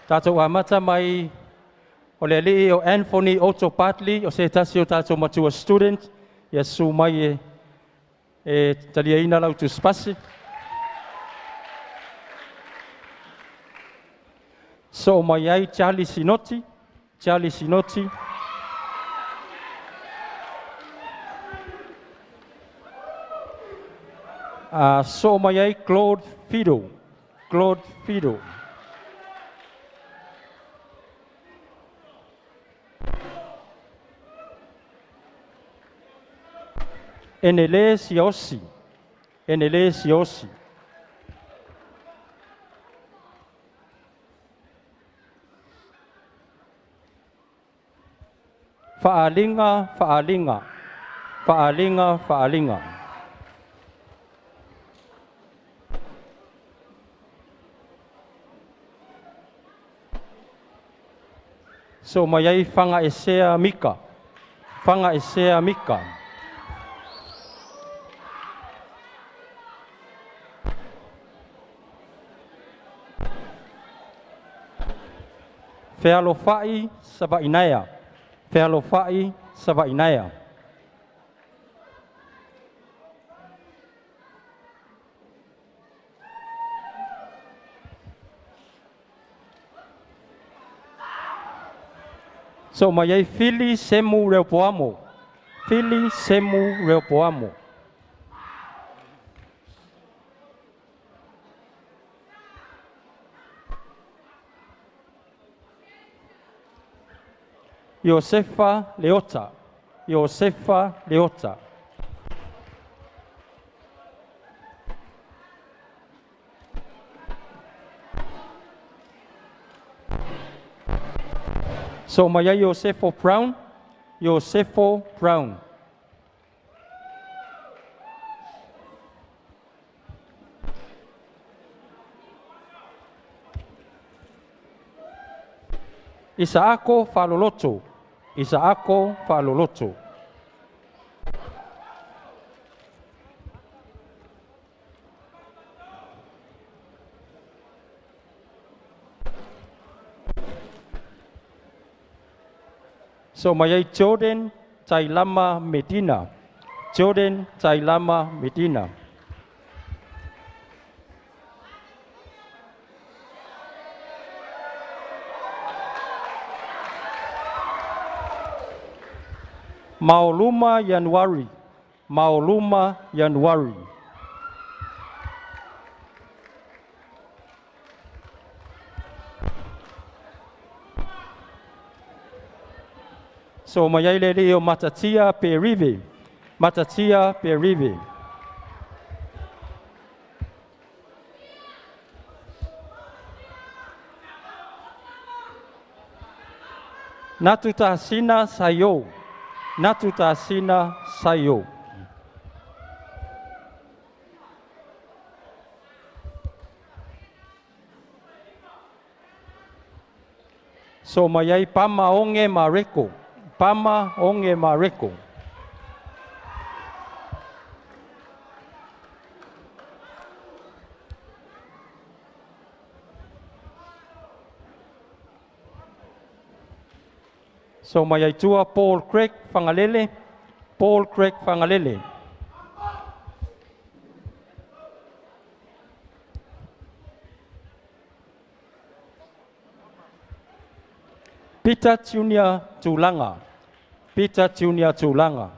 Tatou amata mai o le alii o Anthony Otto Bartley, o se tasi o tatou matua student, ia susu mai e taliaina lau tusipasi. Soo mai ai Charlie Sinoti, Charlie Sinoti. Soo mai ai Claude Fido, Claude Fido. Enele Siosi, Enele Siosi. Faalinga, faalinga, faalinga, faalinga. So mai ai whanga esea mika, whanga esea mika. Fealofai Savainaea, Fealofai Savainaea. So mai ai Fili Semu Reopoamo, Fili Semu Reopoamo. Iosefa Leota. Iosefa Leota. So mai ai Iosefo Brown, Iosefo Brown. Isaako Faloloto, Isaako Faloloto. So mai ai Jordan Tailama Medina, Jordan Tailama Medina. Maoluma Januari, Maoluma Januari. So mai ai le leo Matatia Perive, Matatia Perive. Natutasina Sayo, Natutasina Sayo. So mai ai Pama Onge Mareko, Pama Onge Mareko. So mai ai tua Paul Craig Fangalele, Paul Craig Fangalele. Peter Junior Tulanga, Peter Junior Tulanga.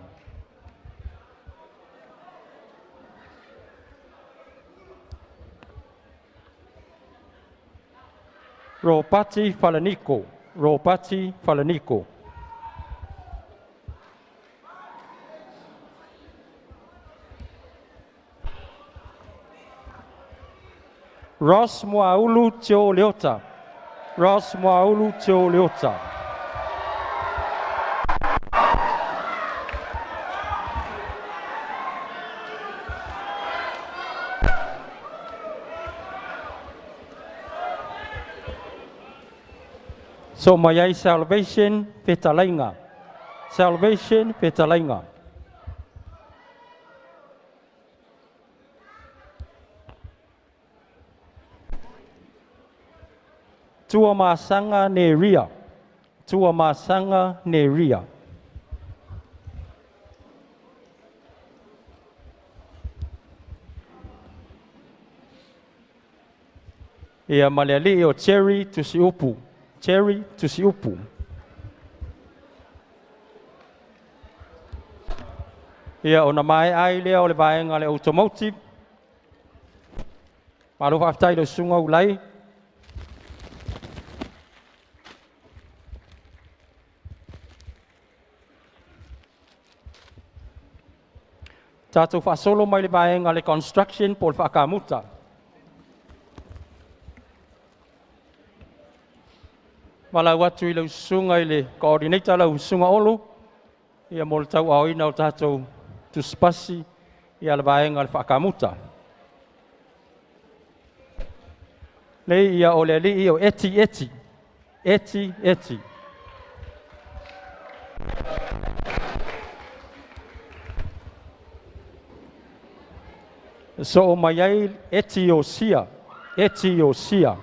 Ropati Falaniko, Ropati Falaniko. Ross Moaulu Teo Leota, Ross Moaulu Teo Leota. So mai ai Salvation Fetalainga, Salvation Fetalainga. Tua Masanga Neria, Tua Masanga Neria. Ia maleali o Cherry Tusiupu, Cherry Tusiupu. Ia ona mai ai lea o le vaega le automotive. Malo faafetai le susuga ulai. Tātou whaasolo mai le vaega le construction po le whakamuta. Malau atu i le usuga i le coordinator lau usuga olo, ia mo le tau aoina o tātou tuspasi ia le vaega le whakamuta. Nei ia o le alii o eti eti, eti eti. So o mai ai eti o sia, eti o sia.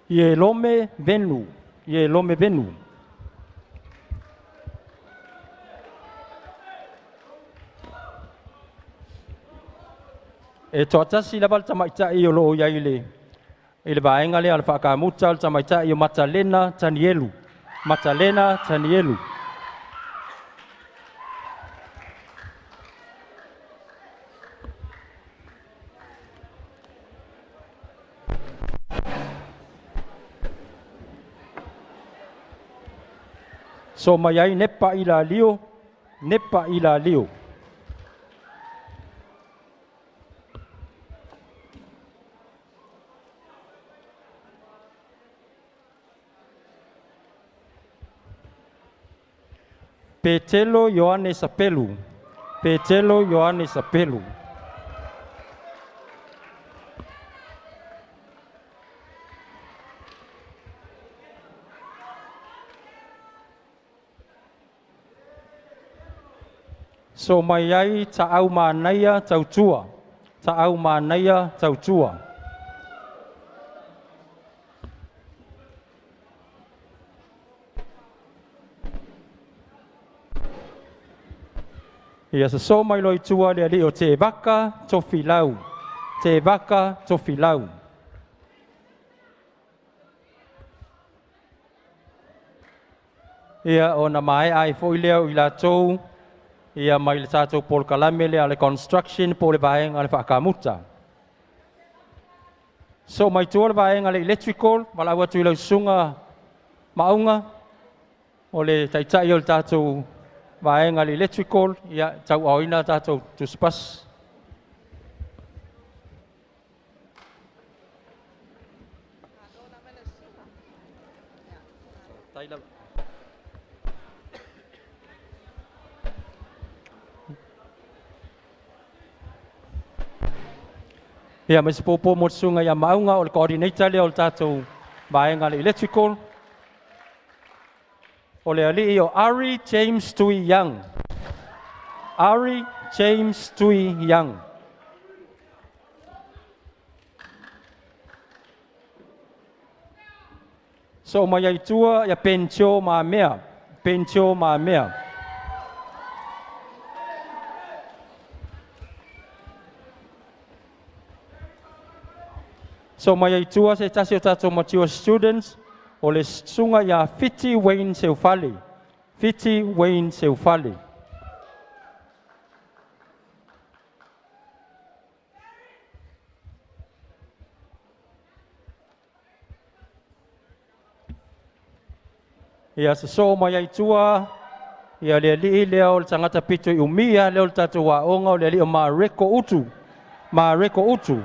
Ie lome venu, ie lome venu. E toatasi lava le tamaitai o loo iai le i le vaega lea o le faakamuta o le tamaitai o Matalena Tanielu, Matalena Tanielu. So mai ai Nepa Ilalio, Nepa Ilalio. Petelo Ioane Sapelu, Petelo Ioane Sapelu. So mai ai Ta'au Manaia Tautua, Ta'au Manaia Tautua. Ia so mai loi tua le ali o Te Vaka Tofilau, Te Vaka Tofilau. Ia o na mai ai foi leo i latou ia mai le tatou polokalame lea le construction po le vaega le faakamuta. So mai tua le vaega le electrical, walau atu i lau susuga Maunga, o le taitai o le tatou vaega le electrical, ia tau aoina tatou tuspas. Ia mai se popo mo susuga ia Maunga o le coordinator lea o le tatou vaega le electrical. O le alii o Ari James Tui Young. Ari James Tui Young. So mai ai tua ia Pencho Mamea, Pencho Mamea. So mai ai tua se tasi o tatou mature students o le susuga ia Fiti Wayne Seufale, Fiti Wayne Seufale. Ia so mai ai tua ia le alii lea o le tagata pito i umia lea o le tatou aoga o le alii o Mareko Utu, Mareko Utu.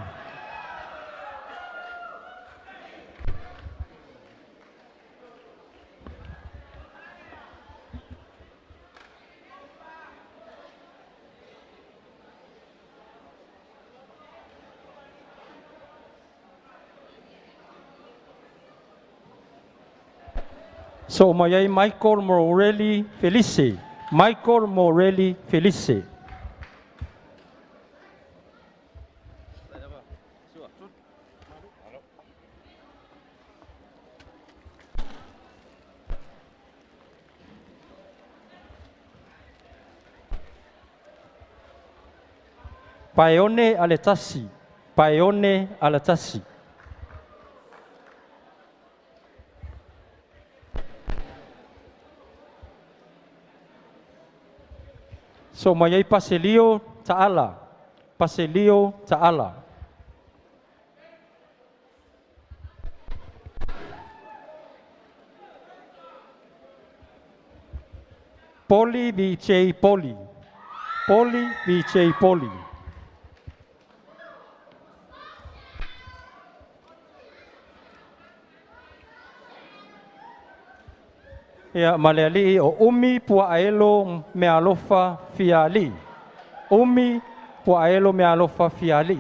So mai ai Michael Morelli Felice, Michael Morelli Felice. Paeone Aletasi, Paeone Aletasi. So mai ai Paselio Ta'ala, Paselio Ta'ala. Poli VJ Poli, Poli VJ Poli. Ia maleali o Umi Puaelo Mealofa Fiali. Umi Puaelo Mealofa Fiali.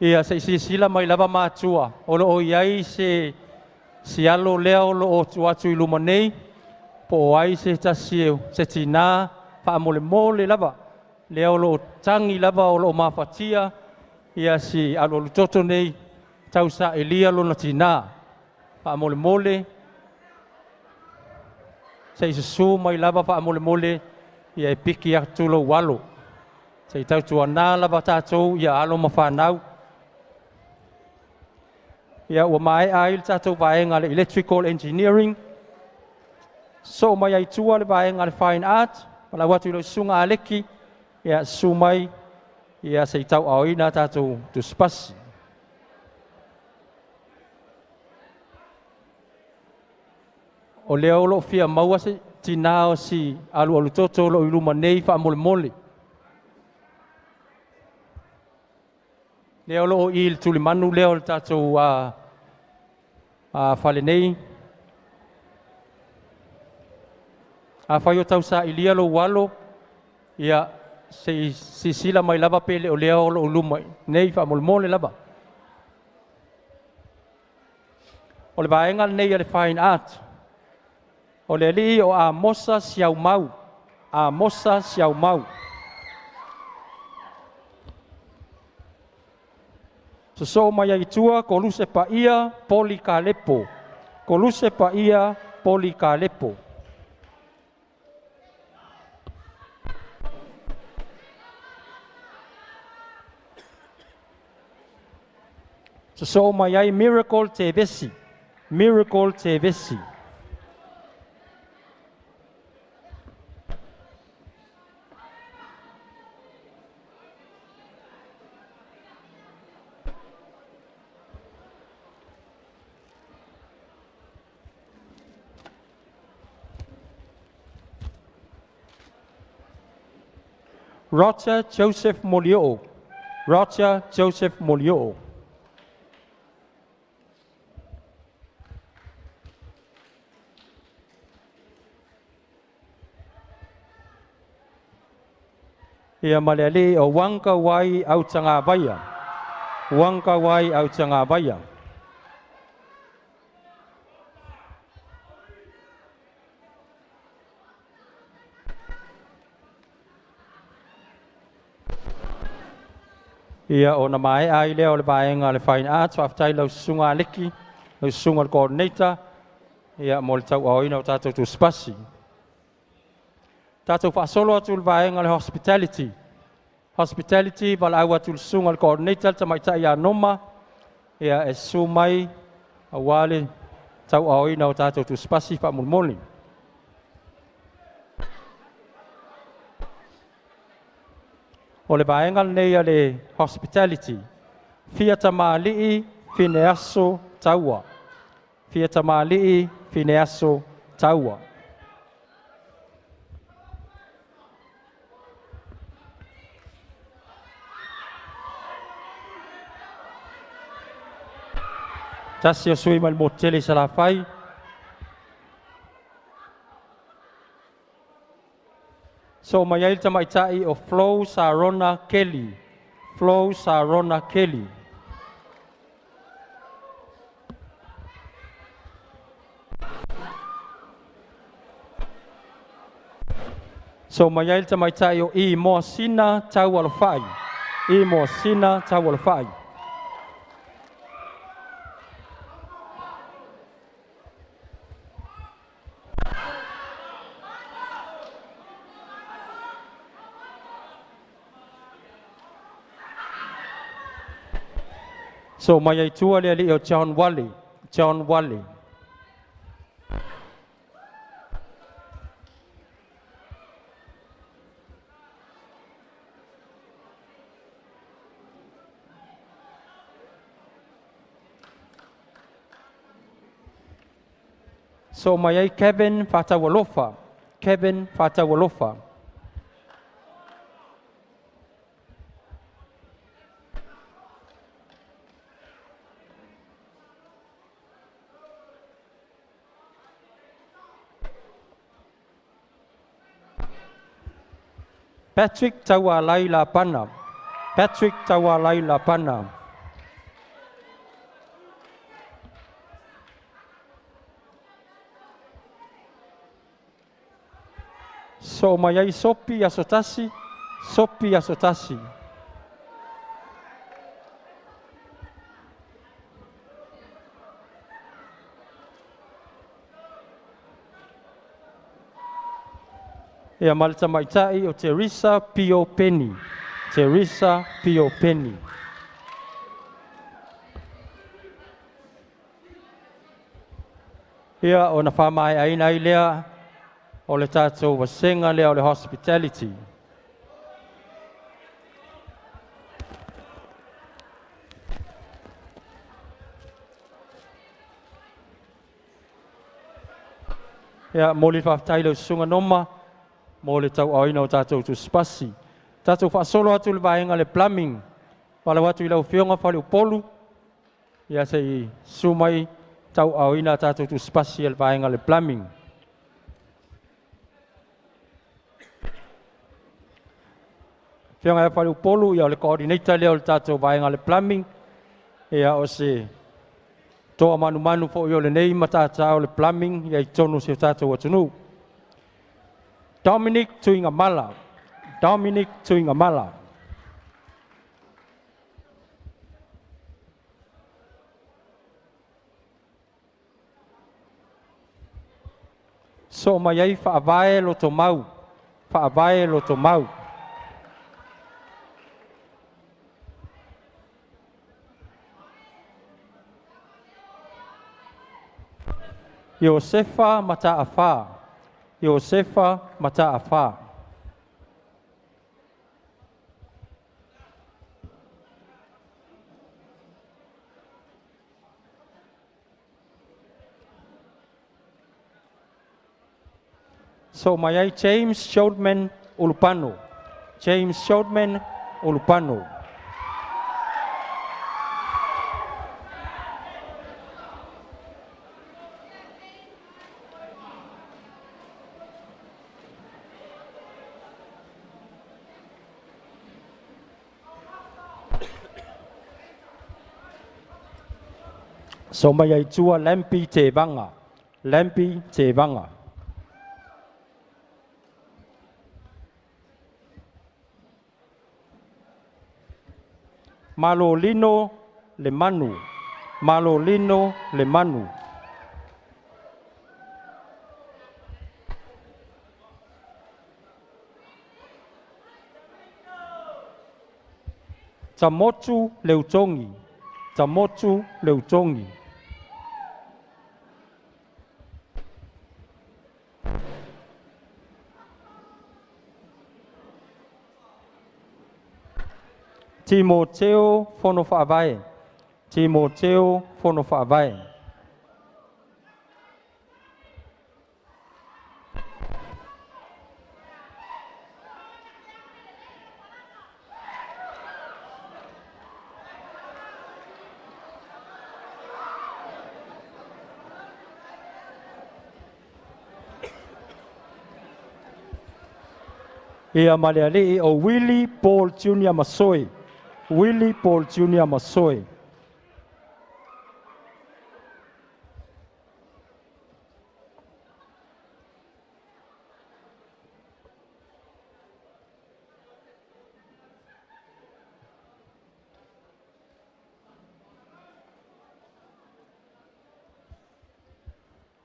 Ia se sisila mai lava matua o lo o iai se sialo lea o lo o tu atu i luma nei po o ai se tasi se tina whaamolemole lava lea o lo tangi lava o lo mafatia ia si alualu nei tausa elia lona tina whaamolemole se isusu mai lava whaamolemole ia e piki atu lo walo se i tautua nā lava tātou ia alo mawhanau. Ia ua mae ai le tātou vaega le electrical engineering. So mai ai tua le vaega le fine art, wala watu i lo sunga aleki, Ia susu mai ia se i tauaaoina tatou tusipasi. O lea o loo fia maua se tinā o si alualu toto o loo i luma nei faamolemole. Lea o loo i le tulimanu lea o le tatou fale nei. Afai o tausailia lou alo, ia se i sisila mai lava pe le o lea o loo luma nei faamolemole lava. O le vaega lenei o le Fine Art, o le alii o Amosa Siaumau, Amosa Siaumau. Sosoo mai ai i tua, Koluse Paia Poli Kalepo, Koluse Paia Poli Kalepo. Sosoo mai ai Miracle Tevesi, Miracle Tevesi. Roger Joseph Molio, Roger Joseph Molio. Ia ma le alii o Wanga Wai Autagavaia, Wanga Wai Autagavaia. Ia ona maea ai lea o le vaega o le Fine Arts, faafetai lau susuga Aleki, lau susuga le coordinator, ia mo le tauaaoina o tatou tusipasi. Tatou faasolo atu le vaega o le Hospitality. Hospitality, valaau atu le susuga le coordinator, le tamaitai ia Noma, ia e susu mai aua le tauaaoina o tatou tusipasi faamolemole. O le vaega lenei a le Hospitality, Fia Tamalii Fineaso Taua, Fia Tamalii Fineaso Taua. Tasi o sui mai le motu tele i Salafai. So mai ai le tamaitai o Flo Sarona Kelly, Flo Sarona Kelly. So mai ai le tamaitai o I Moasina Taualofai, I Moasina Taualofai. So mai ai tua le alii o John Wally, John Wally. So mai ai Kevin Fataualofa, Kevin Fataualofa. Patrick Taualai Lapana, Patrick Taualai Lapana. So mai ai Sopi Asotasi, Sopi Asotasi. Ia ma le tamaitai o Teresa Pio Penny, Teresa Pio Penny. Ia ona faamaeaina ai lea o le tatou vasenga lea o le Hospitality. Ia mo le faafetai i lau susuga Noma mo le tauaaoina o tatou tusipasi. Tatou faasolo atu i le vaega le plumbing. Faatalofa atu i lau Afioga Faleupolu, ia se i susu mai tauaaoina a tatou tusipasi a le vaega le plumbing. Afioga ia Faleupolu, ia o le coordinator lea o le tatou vaega le plumbing, ia o se toa manumanu foi o lenei matata o le plumbing ia i totonu o si o tatou atunuu. Dominic Tuigamala. Dominic Tuigamala. So mai ai Faavae Lotomau. Faavae Lotomau. Iosefa Mataafa. Iosefa Mataafa. So mai ai James Shortman Ulupano. James Shortman Ulupano. So mai ai tua Lampi Te Vanga. Lampi Te Vanga. Malolino Le Manu. Malolino Le Manu. Tamotu Leutongi. Tamotu Leutongi. Timoteo Fono Faavae. Timoteo Fono Faavae. Ia ma le alii o Willie Paul Junior Masoe. Willie Paul Junior Masoe.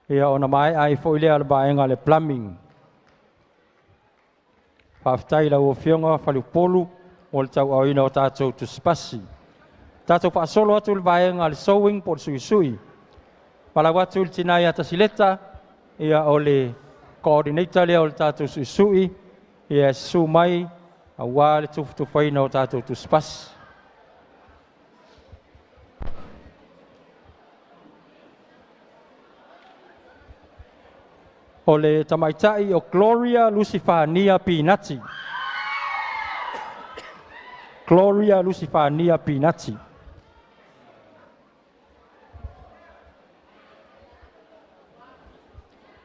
Ia ona mai ai foi lea o le vaega le plumbing. Faafetai i lau Afioga Faleupolu mo le tauaaoina o tatou tusipasi. Tatou faasolo atu i le vaega le sewing po o le suisui. Faatalofa atu i le tina ia Tasileta, ia o le coordinator lea o le tatou suisui, ia susu mai aua le tufatufaina o tatou tusipasi. O le tamaitai o Gloria Lucifania Pinati. Gloria Lucifania Pinati.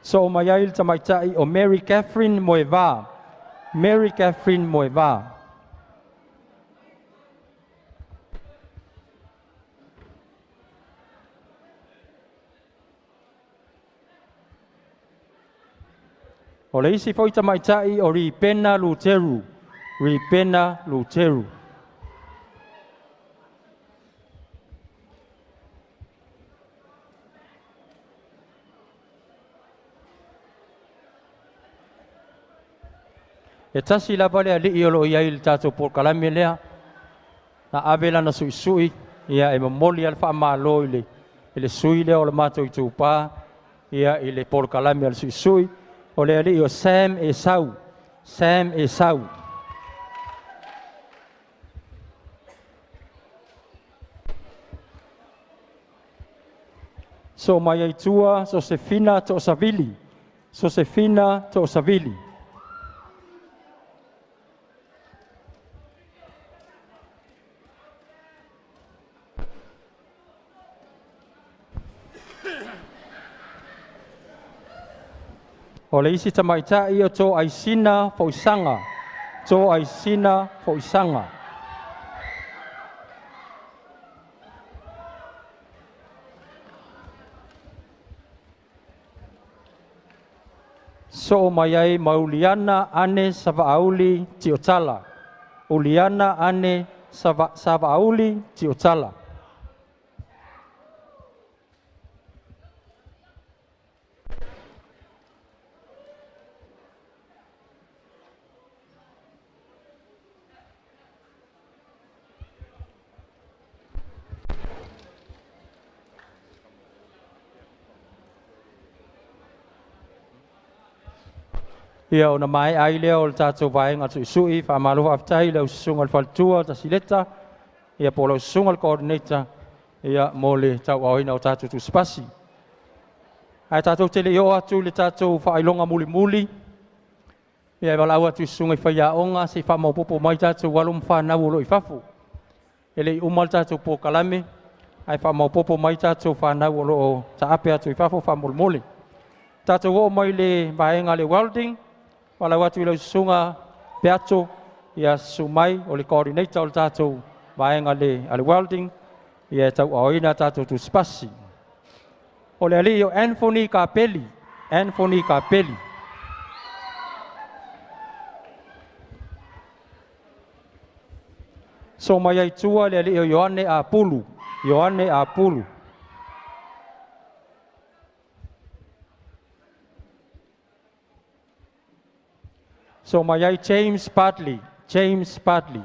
So mai ai le tamaitai o Mary Catherine Moeva. Mary Catherine Moeva. O le isi foi tamaitai o Ripena Luteru. Ripena Luteru. E tasi lava le alii o lo o i ai i le tatou polokalame lea, na ave lana suisui, ia e momoli lava le faamalo i le sui lea o le matou itupa, ia i le polokalame a le suisui, o le alii o Sam Esau. Sam Esau. So mai ai tua Sosefina To'osavili. Sosefina To'osavili. O le isi tamaitai o Toaisina Fo'oisaga, Toaisina Fo'oisaga. So'o mai ai Mauliana Ane Sava'auli Tiotala, Uliana Ane Sava'auli Tiotala. Ia ona mae'a ai lea o le tatou vaega su'isu'i, faamalo faafetai i lau susuga le faletua Tasileta, ia po o lau susuga le coordinator, ia mo le tauaaoina o tatou tusipasi. Ae tatou te le i oo atu i le tatou faailoga mulimuli, ia e valaau atu i susuga i faiaoga se i faamaopoopo mai tatou alo ma fanau o lo o i fafo. E le i uma le tatou polokalame, ae faamaopoopo mai tatou fanau o lo o taape atu i fafo faamolemole. Tatou oo mai le vaega le welding, valaau atu i lau susuga Peato, ia susu mai o le coordinator o le tatou vaega a le welding, ia e tauaaoina tatou tusipasi. O le alii o Anthony Kapeli, Anthony Kapeli. So mai ai tua le alii o Ioane Apulu, Ioane Apulu. So mai ai James Bartley, James Bartley.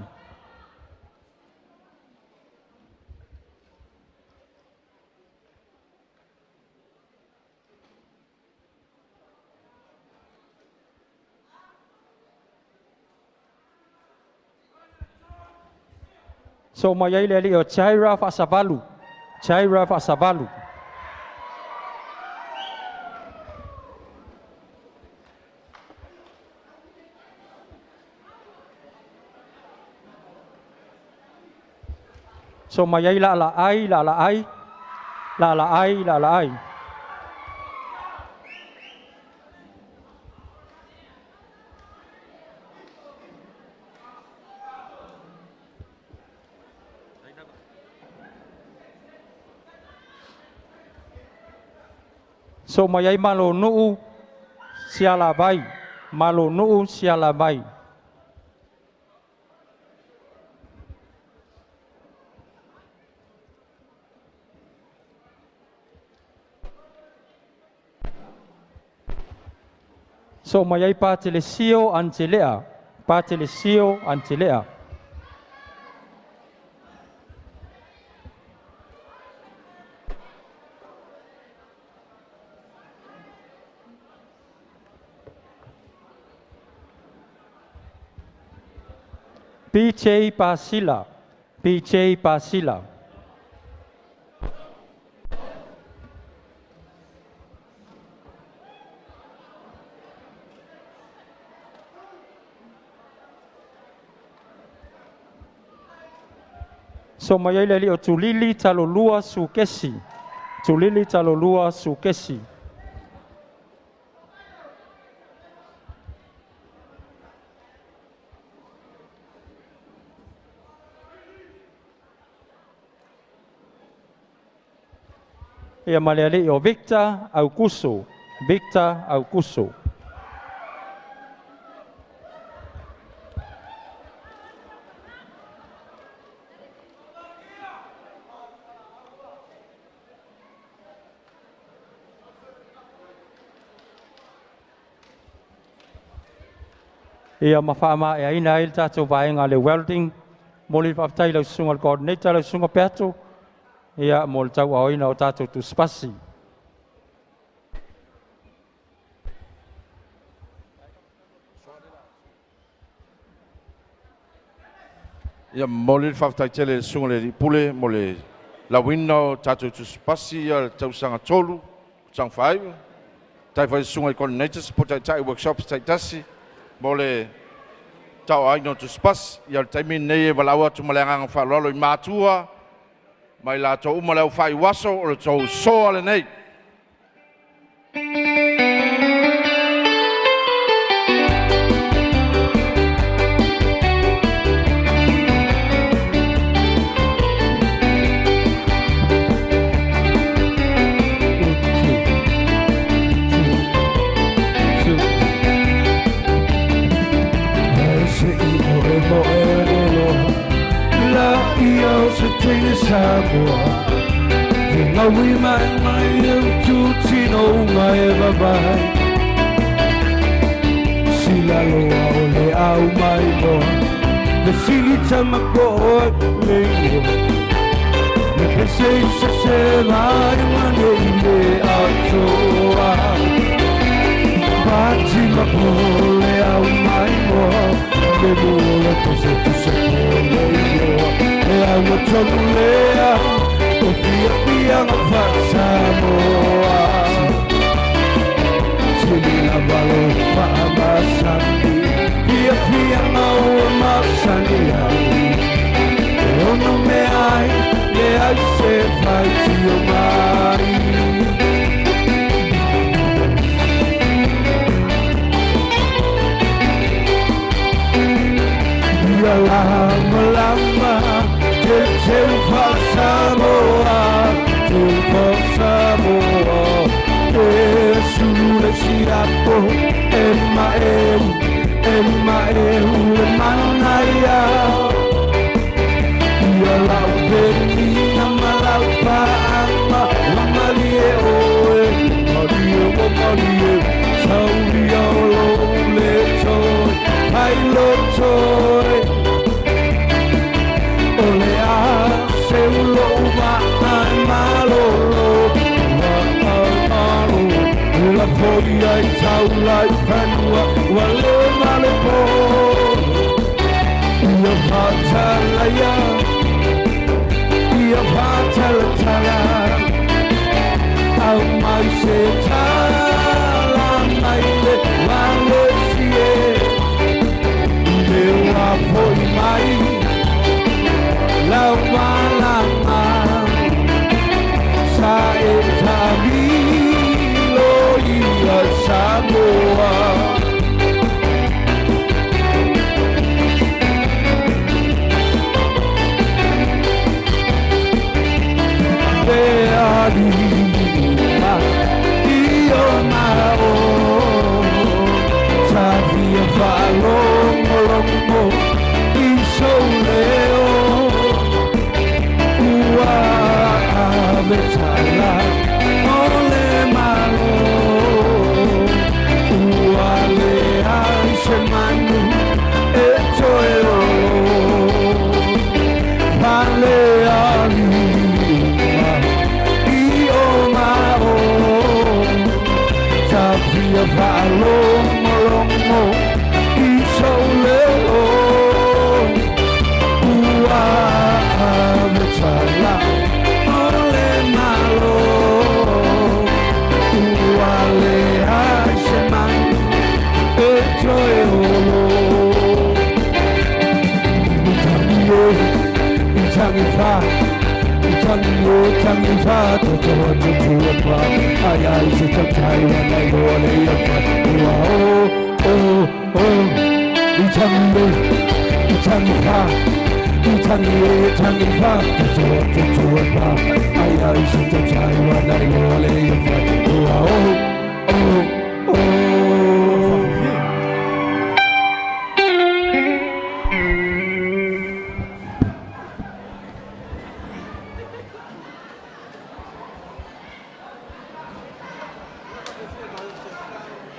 So mai ai le alii o Jaira Faasavalu, Jaira Faasavalu. So mai ai la la ai la la ai la la ai la la ai. So mai ai malo nuu siala vai, malo nuu siala vai. So mai ai Patelesio Antelea, Patelesio Antelea. PJ Pasila, PJ Pasila. So mai ai le alii o Tulili Talolua Sukesi, Tulili Talolua Sukesi. Ia ma le alii o Victor Auguso, Victor Auguso. Ia ma faamaeaina ai le tatou vaega le welding. Mo le faafetai lau susuga le coordinator, lau susuga Peato, ia mo le tauaaoina o tatou tusipasi. Ia momoli le faafetai tele i le susuga i le alii pule mo le lauina o tatou tusipasi ia le tausaga tolu tausaga faaiu. Tai foi susuga i coordinators po o taitai o workshops taitasi mo le tauaaina o tusipasi. Ia o le taimi lenei e valaau atu ma le agaga faaaloalo i matua ma i latou uma le aufaiuaso o le tou soa lenei.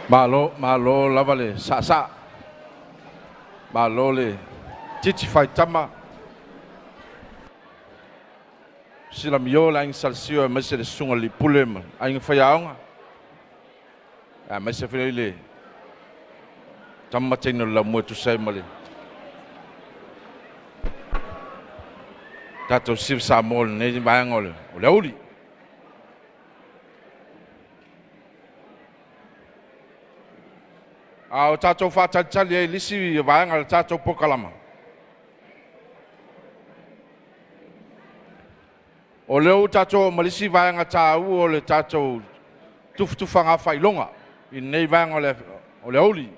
Malo, malo lava le sa'sa'a, malo le titi faitama silamio le aiga Salesio aemaise le susuga i le pule ma aiga faiaoga aemaise foi le tama teine o le laumua e tusa ai ma le tatou siva Samoa i lenei vaega o le auli. A o tatou faatalitali ai i le isi vaega o le tatou polokalama, o lea ua tatou oo ma le isi vaega taua o le tatou tufatufaga faailoga i lenei vaega o le aoauli.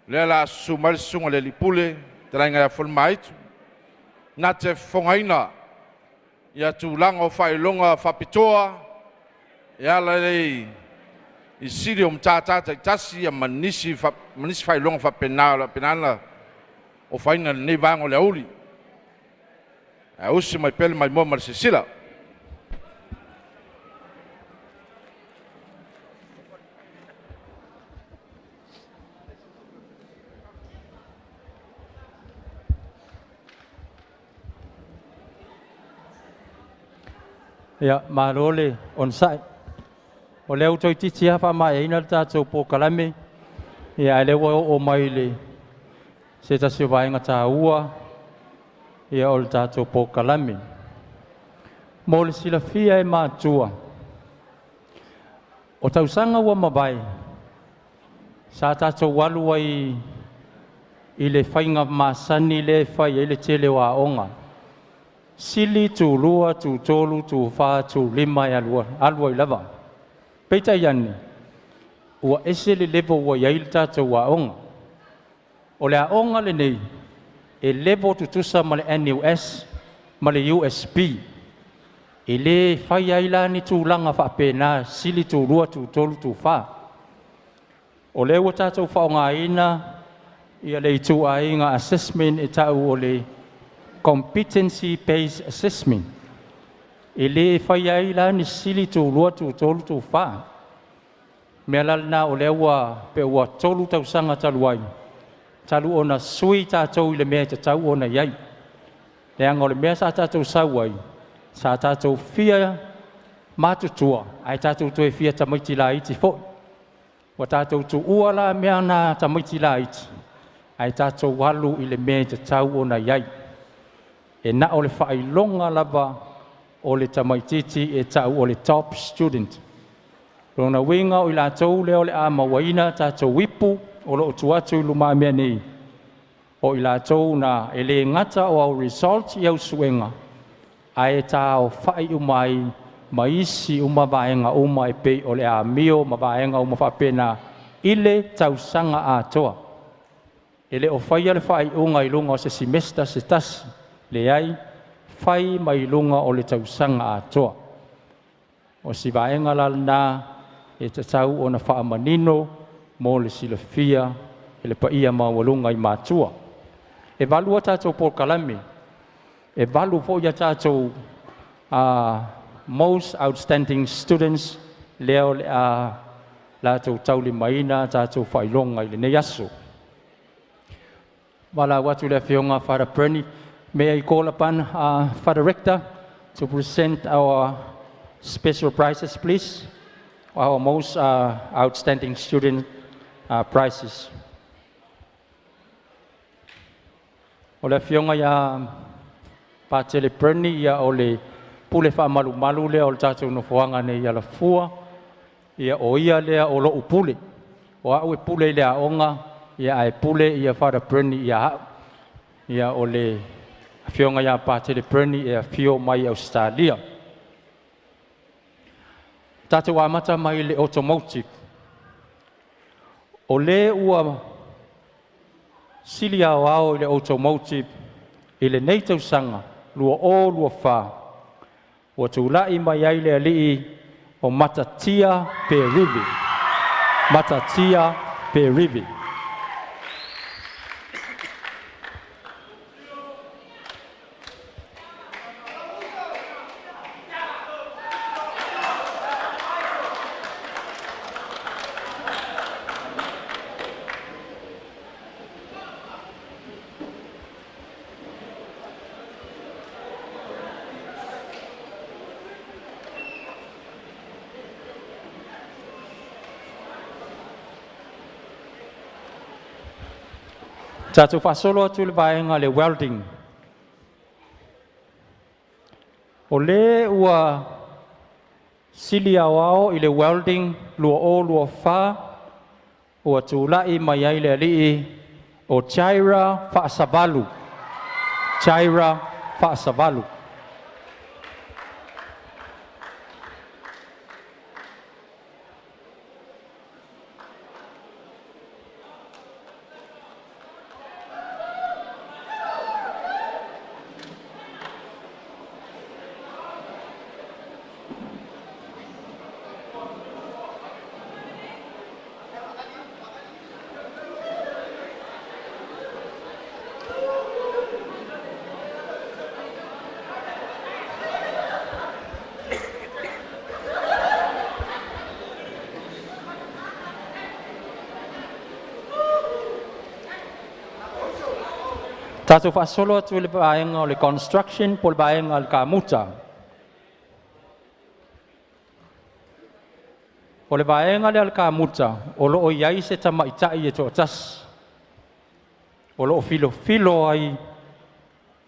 O lea o le a susu mai le susuga i le Alii Pule, le fetalaiga ia Folemaitu, na te fofogaina ia tulaga o faailoga faapitoa e ala i sili o matata taitasi ma nisi faailoga faapena o le a faapena ona ofaina i lenei vaega o le aoauli. Ae usi mai pea le maimoa ma le silasila. Ia, malo le onosai. O lea ua toeitiiti lava faamaeaina le tatou polokalame, ia ae o lea ua oo mai i le se tasi o vaega taua ia o le tatou polokalame. Mo le silafia e matua, o tausaga ua mavae, sa tatou alu ai i le faiga masani lea e fai ai le tele o aoga, sili, tulua, tutolu, tufa, tulima e alu ai lava. Peitai ane, ua ese le level ua i ai le tatou aoga. O le aoga lenei, e level tutusa ma le NUS ma le USP. E le fai ai la ni tulaga faapena, sili tulua, tutolu, tufa. O lea ua tatou faaaogaina ia le ituaiga assessment e tau o le competency based assessment. E le fai ai la ni sili tulua, tutolu, tufa. O le mea la lena o lea ua pei ua 3 tausaga talu ai, talu ona sui tatou i le mea e tatau ona i ai. Leaga o le mea sa tatou sau ai, sa tatou fia matutua, ae tatou toe fia tamaiti laiti foi. Ua tatou tuua la mea na tamaiti laiti, ae tatou alu i le mea e tatau ona i ai. E na o le faailoga lava o le tamaitiiti e tau o le top student. Lona uiga o i latou lea o le a mauaina tatou ipu o lo o tuu atu i lumamea nei, o i latou na e le gata o au results i au suega, ae taaofai uma ai ma isi uma vaega uma e pei o le amio ma vaega uma faapena i le tausaga atoa. E le o faia le faaiuga i luga o se semester se tasi, leai, fai mai luga o le tausaga atoa. O si vaega la lena e tatau ona faamanino mo le silafia e le paia maualuga i matua. E 8 a tatou polokalame, e 8 foi a tatou most outstanding students lea o le a latou taulimaina tatou faailoga i lenei aso. Valaau atu i le Afioga Father Bernie. May I call upon Father Rector to present our special prizes, please? Our most outstanding student prizes. O le afioga ia Patele Bernie, ia o le pule faamalumalu lea o le tatou nofoaga nei i Alafua, ia o ia lea o lou pule. O au e pule i le aoga, ia ae pule ia Father Bernie ia au. Ia o le afioga ia Patele Bernie e afio mai Ausetalia. Tatou amata mai le automotive. O le ua sili aoao i le automotive i lenei tausaga 2024, ua tulai mai ai le alii o Matatia Perivi. Matatia Perivi. Tatou faasolo atu i le vaega le welding. O le ua sili aoao i le welding 2024, Ua tula'i mai ai le ali'i o Jaira Fa'asavalu. Jaira Fa'asavalu. Tatou fa'asolo atu i le vaega o le construction po o le vaega a le kamuta. O le vaega lea o le kamuta, o lo'o i ai se tamaita'i e to'atasi o lo'o filofilo ai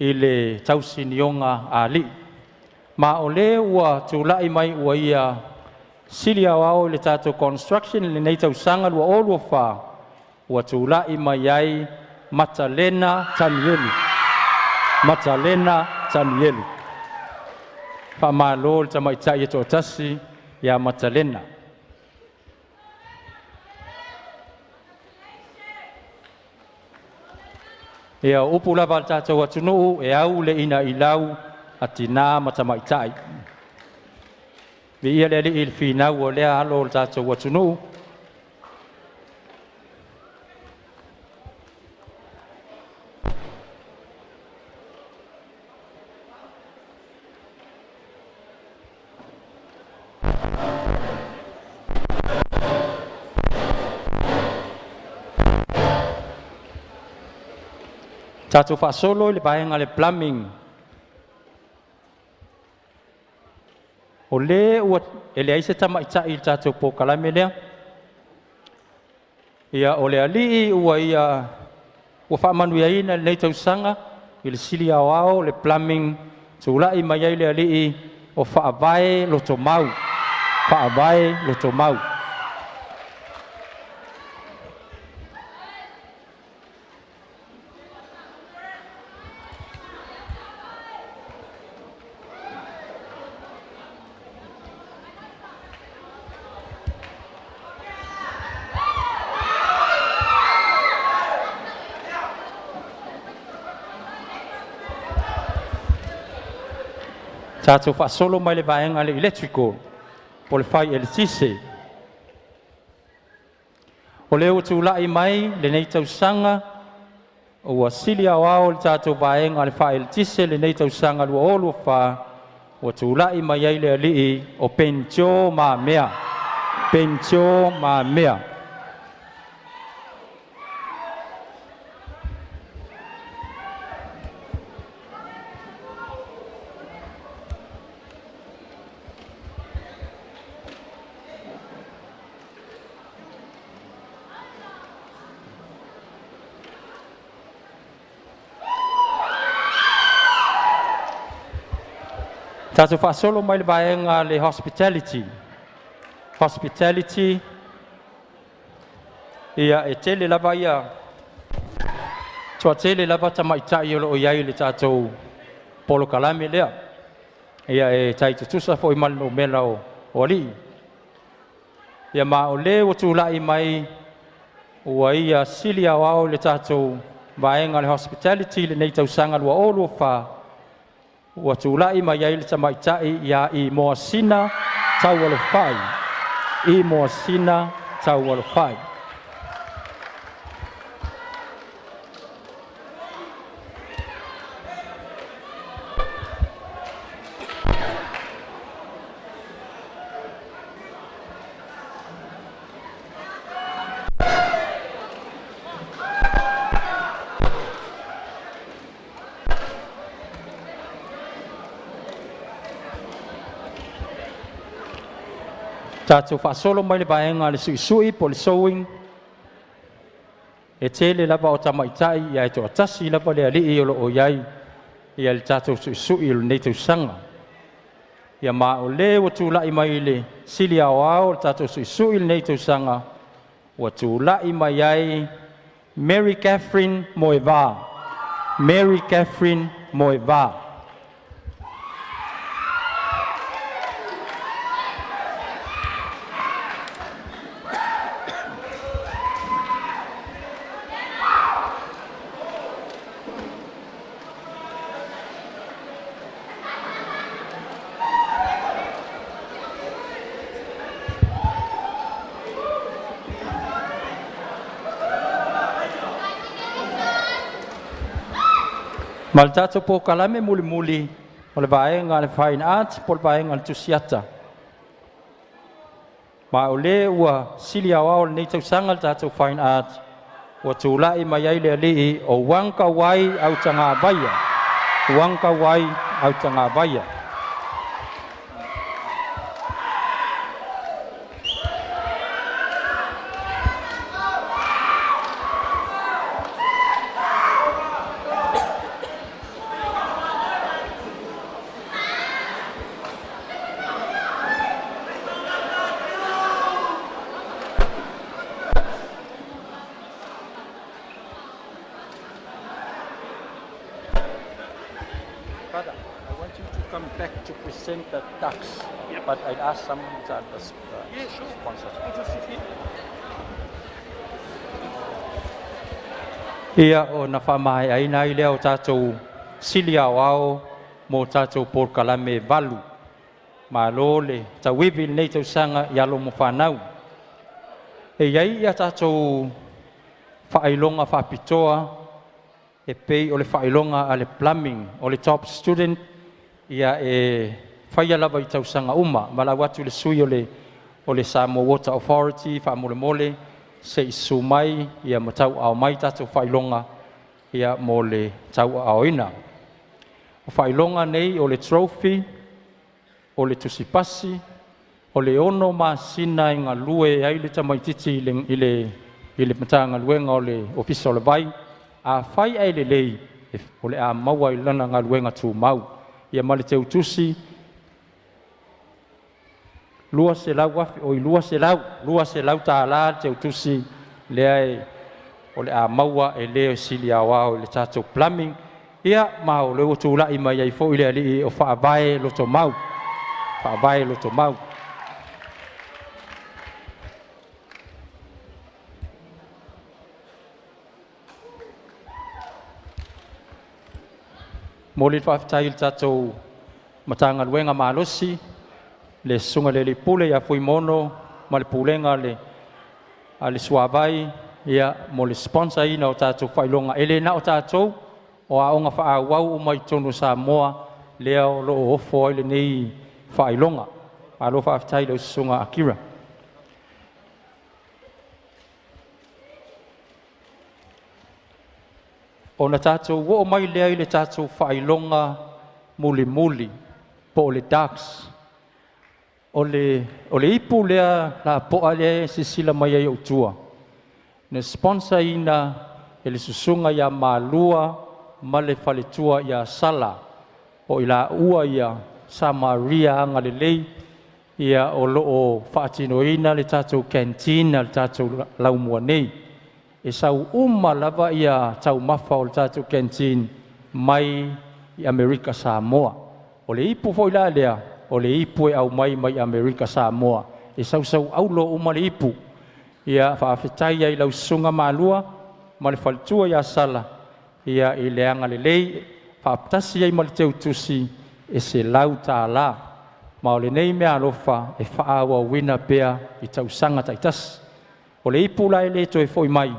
i le tausinioga a alii, ma o lē ua tula'i mai ua ia sili aoao i le tatou construction i lenei tausaga 2024, ua tula'i mai ai Matalena Tanielu. Matalena Tanielu. Faamalo le tamaitai e to'atasi ia Matalena. Ia upu lava a le tatou atunuu e au le ina ilau a tinā ma tamaitai. Viia le Alii i le finau o lea alo o le tatou atunuu. Tatou faasolo i le vaega le plumbing. O lē ua e leai se tamaita'i i le tatou polokalame lea. Ia o le alii ua ia ua faamanuiaina i lenei tausaga i le sili aoao le plumbing, tula'i mai ai le ali'i o Faavae Lotomau. Faavae Lotomau. Tatou faasolo mai le vaega le electrical po le fai eletise. O lea ua tula'i mai lenei tausaga ua sili aoao le tatou vaega le faaeletise lenei tausaga 2024, ua tula'i mai ai le ali'i o Penitio Mamea. Penitio Mamea. Tatou faasolo mai le vaega le hospitality. Hospitality, ia e tele lava ia toatele lava tamaita'i o lo'o i ai i le tatou polokalame lea. Ia e tai tutusa foi ma le numera o alii. Ia ma o lē ua tula'i mai ua ia sili aoao le tatou vaega le hospitality i lenei tausaga 2024, ua tula'i mai ai le tamaita'i ia Imoasina Taualofai. Imoasina Taualofai. Tatou faasolo mai le vaega le suisui po le sewing. E tele lava o tamaita'i ia e toatasi lava le ali'i o lo'o i ai ia le tatou suisui o lenei tausaga. Ia ma o lē ua tula'i mai i le sili aoao o le tatou suisui i lenei tausaga. Ua tula'i mai ai Mary Catherine Moevā. Mary Catherine Moevā. Ma le tatou polokalame mulimuli o le vaega a le Fine Arts po o le vaega a le Tusiata. Ma o lē ua sili aoao lenei tausaga le tatou Fine Arts, ua tula'i mai ai le alii o Uaga Kauai Autagavaia. Uaga Kauai Autagavaia. Father, I want you to come back to present the ducks, but I'd ask some to sponsor. Ia o na whaamae aina i lea o tātou sili ao ao mo tātou polokalame valu. Malo le tauivi lenei tausaga i alo ma fanau. E iai ia tātou faailoga faapitoa e pei o le faailoga a le plumbing, o le top student, ia e faia lava i tausaga uma. Ma lau atu le sui o le Samoa Water Authority faamolemole se i susu mai ia ma tauaao mai tatou faailoga ia mo le tauaaoina. O faailoga nei o le trophy, o le tusipasi, o le 6 masina e galue ai le tamaitiiti i le Matagaluega o le Ofisa o le Vai. Afai ae lelei, o le a maua i lana galuega tumau. Ia ma le teutusi 200,000, oi 200 tala le teutusi lea e o le a maua e le sili aoao i le tatou plumbing. Ia ma o le ua tula'i mai ai foi le alii o Faavae Lotomau. Faavae Lotomau. Mo le faafetai i le tatou Matagaluega malosi, le susuga i le alii pule ia Fuimono ma le pulega a le Suavai, ia mo le sponsor ina o tatou faailoga. E le na o tatou, o aoga faaauau uma i totonu o Samoa lea o loo ofo ai lenei faailoga. Malo faafetai i lau susuga Akira. Ona tatou oo mai lea i le tatou faailoga mulimuli po o le darts. O le ipu lea lapoa lea e silasila mai ai ou tua, na sponsor ina e le susuga ia Malua ma le faletua ia Sala, o i laua ia sa Maria Agalelei, ia o loo faatinoina le tatou canteen a le tatou laumua nei. E sau uma lava ia taumafa o le tatou canteen mai i Amerika Samoa. O le ipu foi la lea, o le ipu e aumai mai Amerika Samoa, e sausau aulo uma le ipu. Ia faafetai ai lau susuga Malua ma le faletua ia Sala ia i le agalelei faatasi ai ma le teutusi e $100. Ma o lenei mea alofa e faaauauina pea i tausaga taitasi. O le ipu la e le toe foi mai,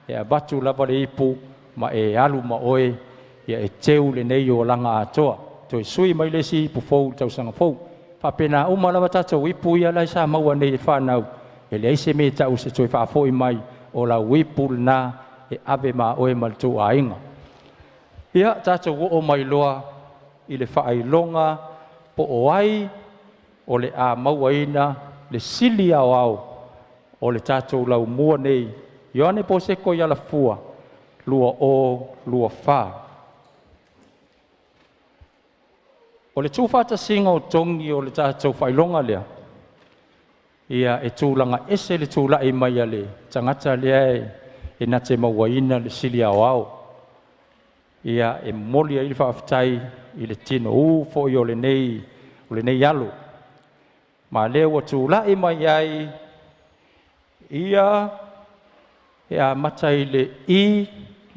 e avatu lava le ipu ma e alu ma oe ia e teu lenei olaga atoa. Toe sui mai le isi ipu fou i tausaga fou. Faapena uma lava tatou ipu ia lai sa maua nei e whanau. E leai se mea e tau se toe faafoi mai o lau ipu lena e ave ma oe ma le tou aiga. Ia tatou oo mai loa i le faailoga po o ai o le a mauaina le sili aoao o le tatou laumua nei Ioane Poseko i Alafua 2024. O le tuufaatasiga o togi o le tatou faailoga lea. Ia e tulaga ese le tula'i mai a le tagata lea e na te mauaina le sili aoao. Ia e momoli ai le faafetai i le tinoū foi o lenei alo. Ma lea ua tula'i mai ai ia e amata i le I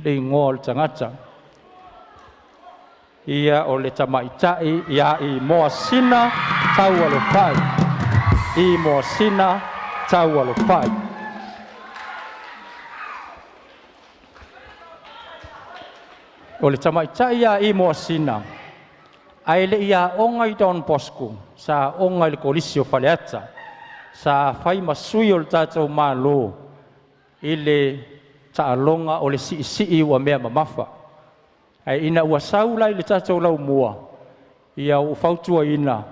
le igoa o le tagata. Ia o le tamaitai ia i Moasina Taualofai. I Moasina Taualofai. O le tamaitai ia i Moasina, ae le i aoga i Don Bosco, sa aoga i le Kolisi o Faleata, sa fai ma sui o le tatou Malo i le taaloga o le siisii ua mea mamafa. Ae ina ua sau la i le tatou laumua, ia ua fautuaina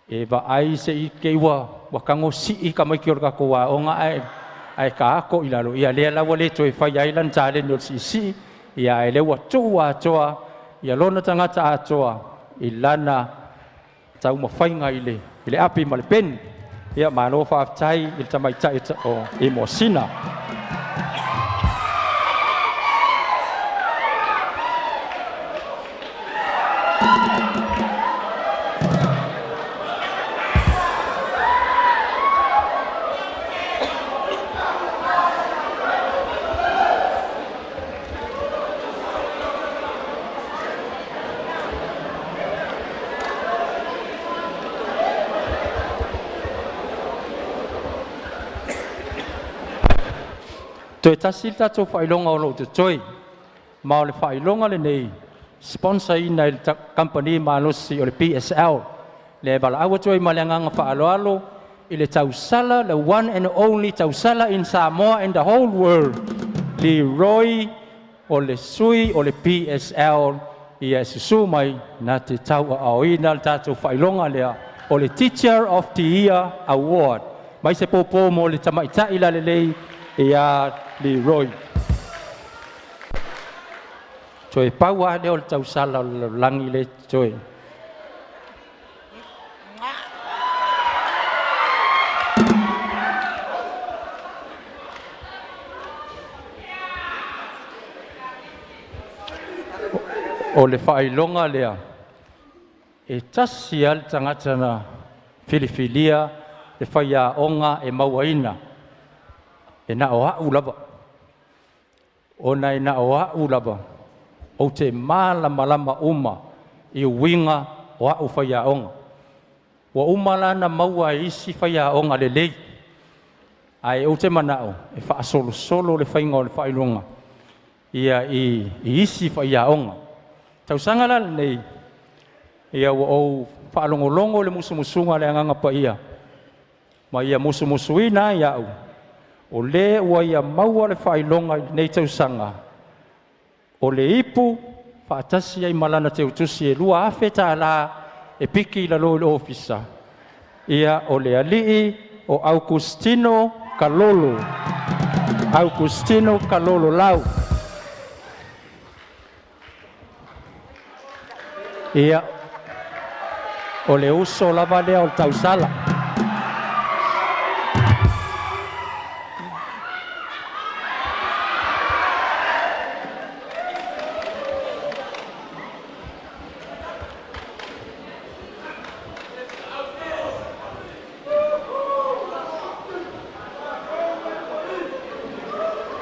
e vaai se i te i ua tago sii tamaiti o le tatou aoga ae taako i lalo, ia lea la ua le toe fai ai lana taleni o le siisii, ia ae lea ua tuu atoa ia lona tagata atoa i lana taumafaiga i le api ma le peni. Ia malo faafetai i le tamaitai o i Moasina. Toe tasi le tatou faailoga o loo totoe, ma o le faailoga lenei sponsor ina e le kamupani malosi o le PSL. Le valaau atu ai ma le agaga faaaloalo i le tausala, the one and only tausala in Samoa and the whole world, Leroy o le sui o le PSL, ia e susu mai na te tauaaoina le tatou faailoga lea o le Teacher of the Year Award. Mai se pōpō mo le tamaitai lalelei ia Leroy. Toe pau lava lea o le tausala o le lalolagi le toe. O le faailoga lea, e tasi lava le tagata na filifilia le faiaoga e mauaina, e na o a'u lava. Ona e na o a'u lava, ou te malamalama uma i uiga o a'u faiaoga. Ua uma la na maua e isi faiaoga lelei, ae ou te manao e faasolosolo le faiga o le faailoga ia i isi faiaoga. Tausaga la lenei, ia ua ou faalogologo le musumusuga a le Agaga Paia, ma ia musumusuina ai au, o le ua ia maua le faailoga i lenei tausaga, o le ipu faatasi ai ma lana teutusi e $2,000 e piki i lalo i le ofisa, ia o le alii o Augustino Kalolo. Augustino Kalolo Lau. Ia, o le uso lava lea o le tausala.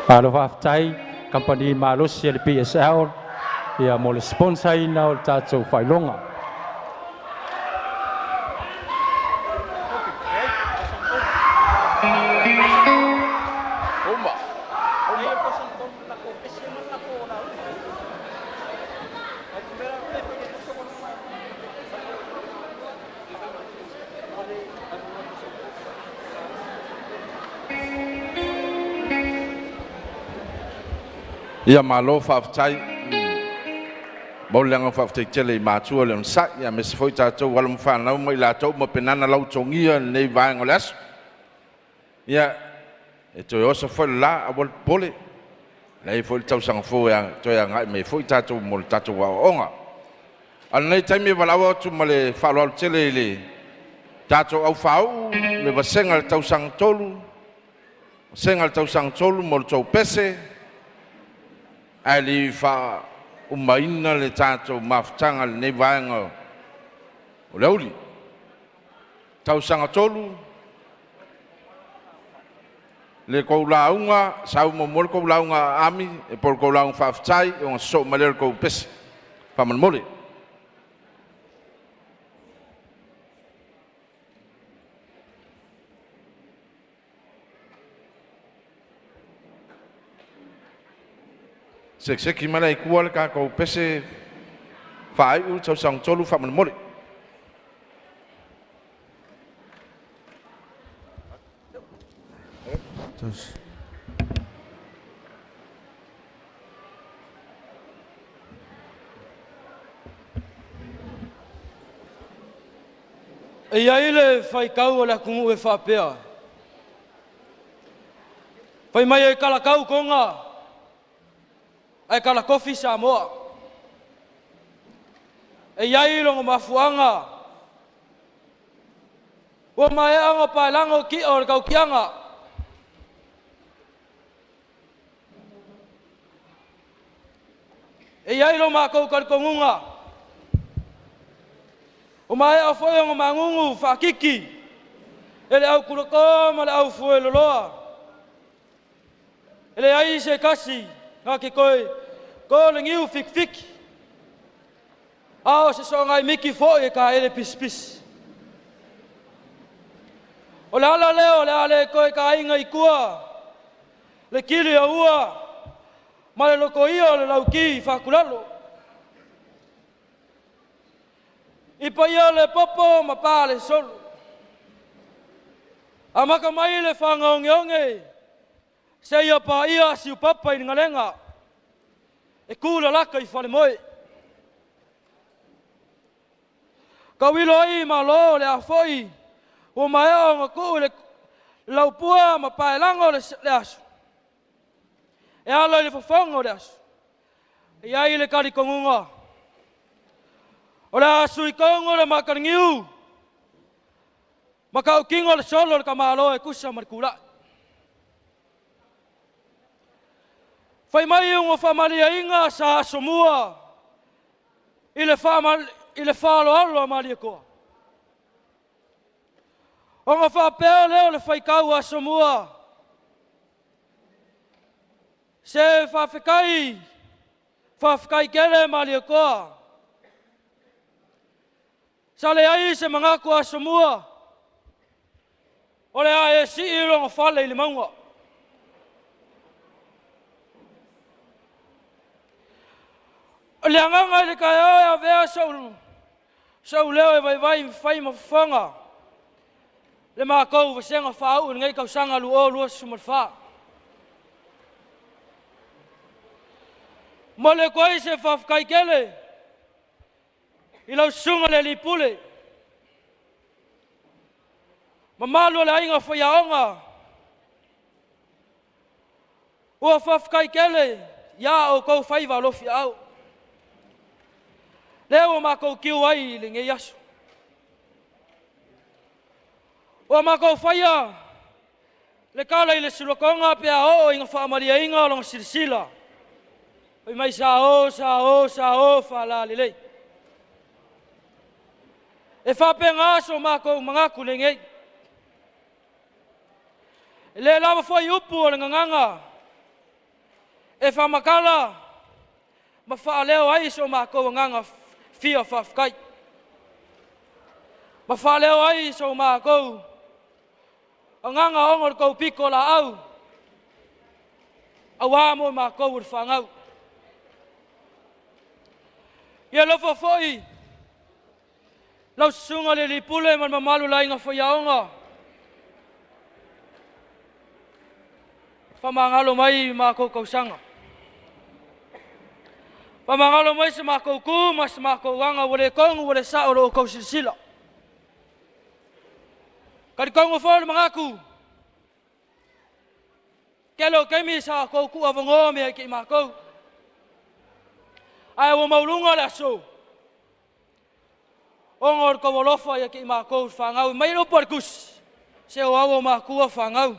Malo faafetai kamupani malosi a le PSL ia mo le sponsor ina o le tatou faailoga. Ia malo faafetai. Mo le agaga faafetai tele i matua le onosai, ia aemaise foi tatou alo ma fanau ma i latou ma penana lautogia lenei vaega o le aso. Ia e toe oso foi le la aua le popole. Leai foi le tausaga fou e toe agai mai foi tatou mo le tatou aoaoga. A o lenei taimi e valaau atu ma le faaaloalo tele i le Tatou au faauu le vasega le tausaga tolu, vasega le tausaga tolu mo le tou pese, ae le faaumaina le tatou mafutaga lenei vaega o le auli. Tausaga tolu, le kou lauga, sau mo le kou lauga ami, e po le kou lauga faafetai, o so ma le kou pese. Faamolemole. Sekseki mana i kua le kākou pese whaaiu tausaga tolu faamolemole. E iai le faitau o le atunuu e faapea. Fai mai e kalakau Toga, ae kalakofi Samoa. E iai logo mafuanga. Ua maeaga paelago ki'a o le tautiaga. E iai lo matou talitonuga. O maea foi o magugu faakiki. E le au kuloko ma le au fueloloa. E le ai se kasi na ke koe ko le ngiu fikifiki. A o se soagai miki foi e ka ele pisipisi. O le ala lea o le a le koe ka aiga i tua. Le kili o ua ma le loko ia o le lauki faakulalo. I paia le popo ma pā le solo. A maka mai le whangaongeonge, se ia pā ia siu papa i ngalenga, e kula laka i whale moe. Ka wilo ai malo le afoi, ua maea o ngā le laupua ma paelango le aso. E ala i le fafonga o le aso. E ai le karikongunga. O le aso i kongo le makaringiu. Makaukingo le solo le kamalo e kusa ma le kula. Fai mai ungo whamalia inga sa aso mua. I le whaalo alo a malia koa. O ngā whapea leo le whaikau aso mua. Se whawhekai, whawhekai kele malia koa. Sa le ai se mangaku aso mua. O le a e si i rongo whale i le maunga. O le anganga i le kai oe a vea sau leo e vai vai whai mawhanga. Le mākou wasenga whaau i ngai kausanga lu o lua sumalwha. Mo le koe se whawhakai kele. I lau sunga le lipule. Mamalu le ainga whaiaonga. Ua whawhakai kele. Ia o kou whaiva lofi au. Leo o mākou kiu ai le ngei aso. Ua mākou whaia le kala i le silokonga pea o inga whaamaria inga o longa silasila. Oi mai sa o, sa o, sa o, whala lelei. E whapenga aso mākou mangaku le ngei. E le lava foi upu o le nganganga. E whamakala ma whaaleo ai so mākou nganga fia whawhakai. Ma whaaleo ai so mākou nganga ongo le kou piko la au. Awa mo mākou le whangau. Ia lofo foi lau susunga le lipule ma le mamalu la inga whaiaonga. Whamangalo mai mākou kausanga. Whamangalo mai se mākou ku ma se mākou anga ua le kongu ua le sao lo o kau silasila. Kari kongu fo le mangaku. Kele o kemi sa kou ku awangoa mea ki mākou. Ai ua maulunga le aso. Ona o le tou alofa ia te i matou le fanau, mai le upu a le tusi, se o au o makua fanau.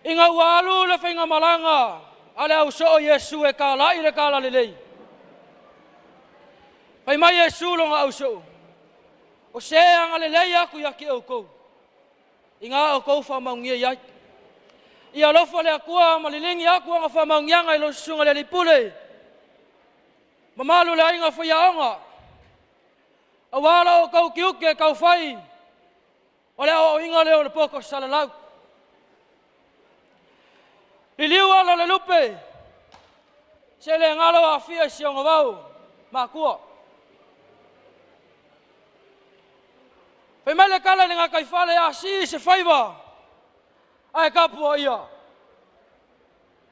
Ina ua alu le faigamalaga a le ausoo Iesu e talai le talalelei. Fai mai Iesu lona ausoo, o se agalelei atu ia te outou, ina outou faamanuia i ai. Ia alofa le Atua ma liligi atu ona faamanuiaga i lau susuga i le Alii Pule, mamalu le aiga faiaoga, aua lo outou tiute taufai o le aoaoina lea o le poto salalau. Liliu ala o le lupe, se le galo Afia i si ona vao matua. Fai mai le tala i le gataifale, a sii se faiva ae tapuaia,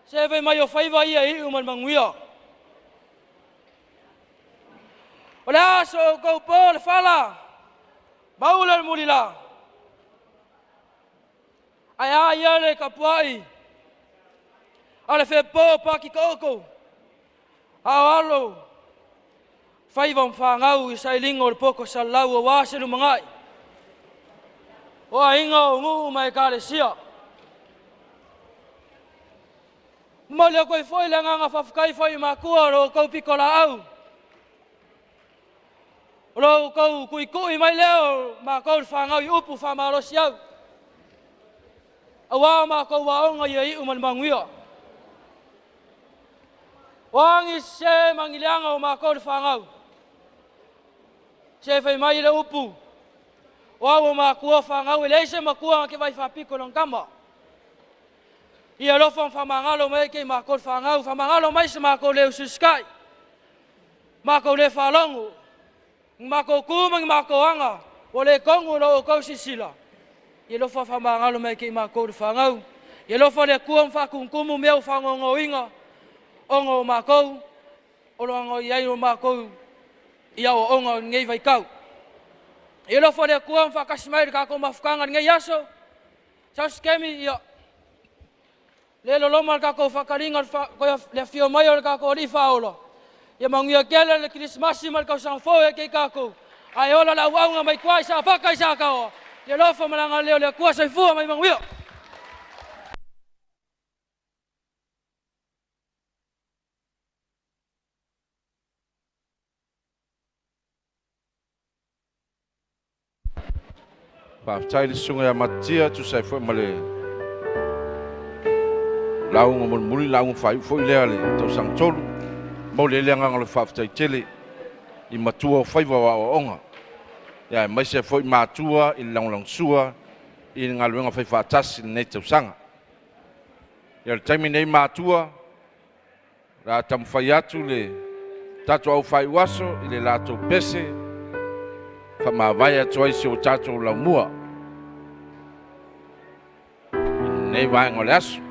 se fai mai o faiva ia e iu ma le manuia. O le a so outou po le fala, maule le mulila, ae a ia le tapuai a le fepo Pati Taoto a o alo faiva ma fanau i sailiga o le poto salalau aua se lumanai o aiga, o nuu ma ekalesia. Momoli atu ai foi le agaga faafetai foi i matua o lo outou pitolaau, o lo outou tuitui mai lea o matou le fanau i upu faamalosiau, aua matou aoga ia iu ma le manuia. O a ni sese ma ni leaga o matou le fanau, se fai mai le upu, o au o matua fanau, e leai se matua na te vaai faapito i lona tama. Ia alofa ma faamagalo mai ke matou le fanau, faamagalo mai se matou le usiusitai, matou le faalogo, ni matou tu ma ni matou aga, ua le tonu i lo outou silasila. Ia alofa faamagalo mai ke matou le fanau. Ia alofa le Atua ma faatumutumu mea o faanoanoina ona o matou, o lo o i ai o matou i aoaoga o lenei vaitau. Ia alofa le Atua ma faatasi mai le tatou mafutaga i lenei aso. Sau se taimi, ia, le loloma le tatou faataliga le afio mai o le tatou Alii Faaola. Ia manuia tele le Kerisimasi ma le tausaga fou e kei tatou. Ae ola le auauna mai tua i Safata i Sataoa. Ia alofa ma le agalelei o le Atua, soifua ma ia manuia. Faafetai le susuga ia Matatia tusa ai foi ma le lauga mulimuli, lauga faaiu foi lea le tausaga tolu. Momoli ai le agaga o le faafetai tele i matua o faiva o aoaoga, ia aemaise foi matua i le lagolagosua i le galuega faifaatasi i lenei tausaga. Ia o le taimi nei matua, o le a taumafai atu le tatou au faaiuaso i le latou pese faamavae atu ai si o tatou laumua i lenei vaega o le aso.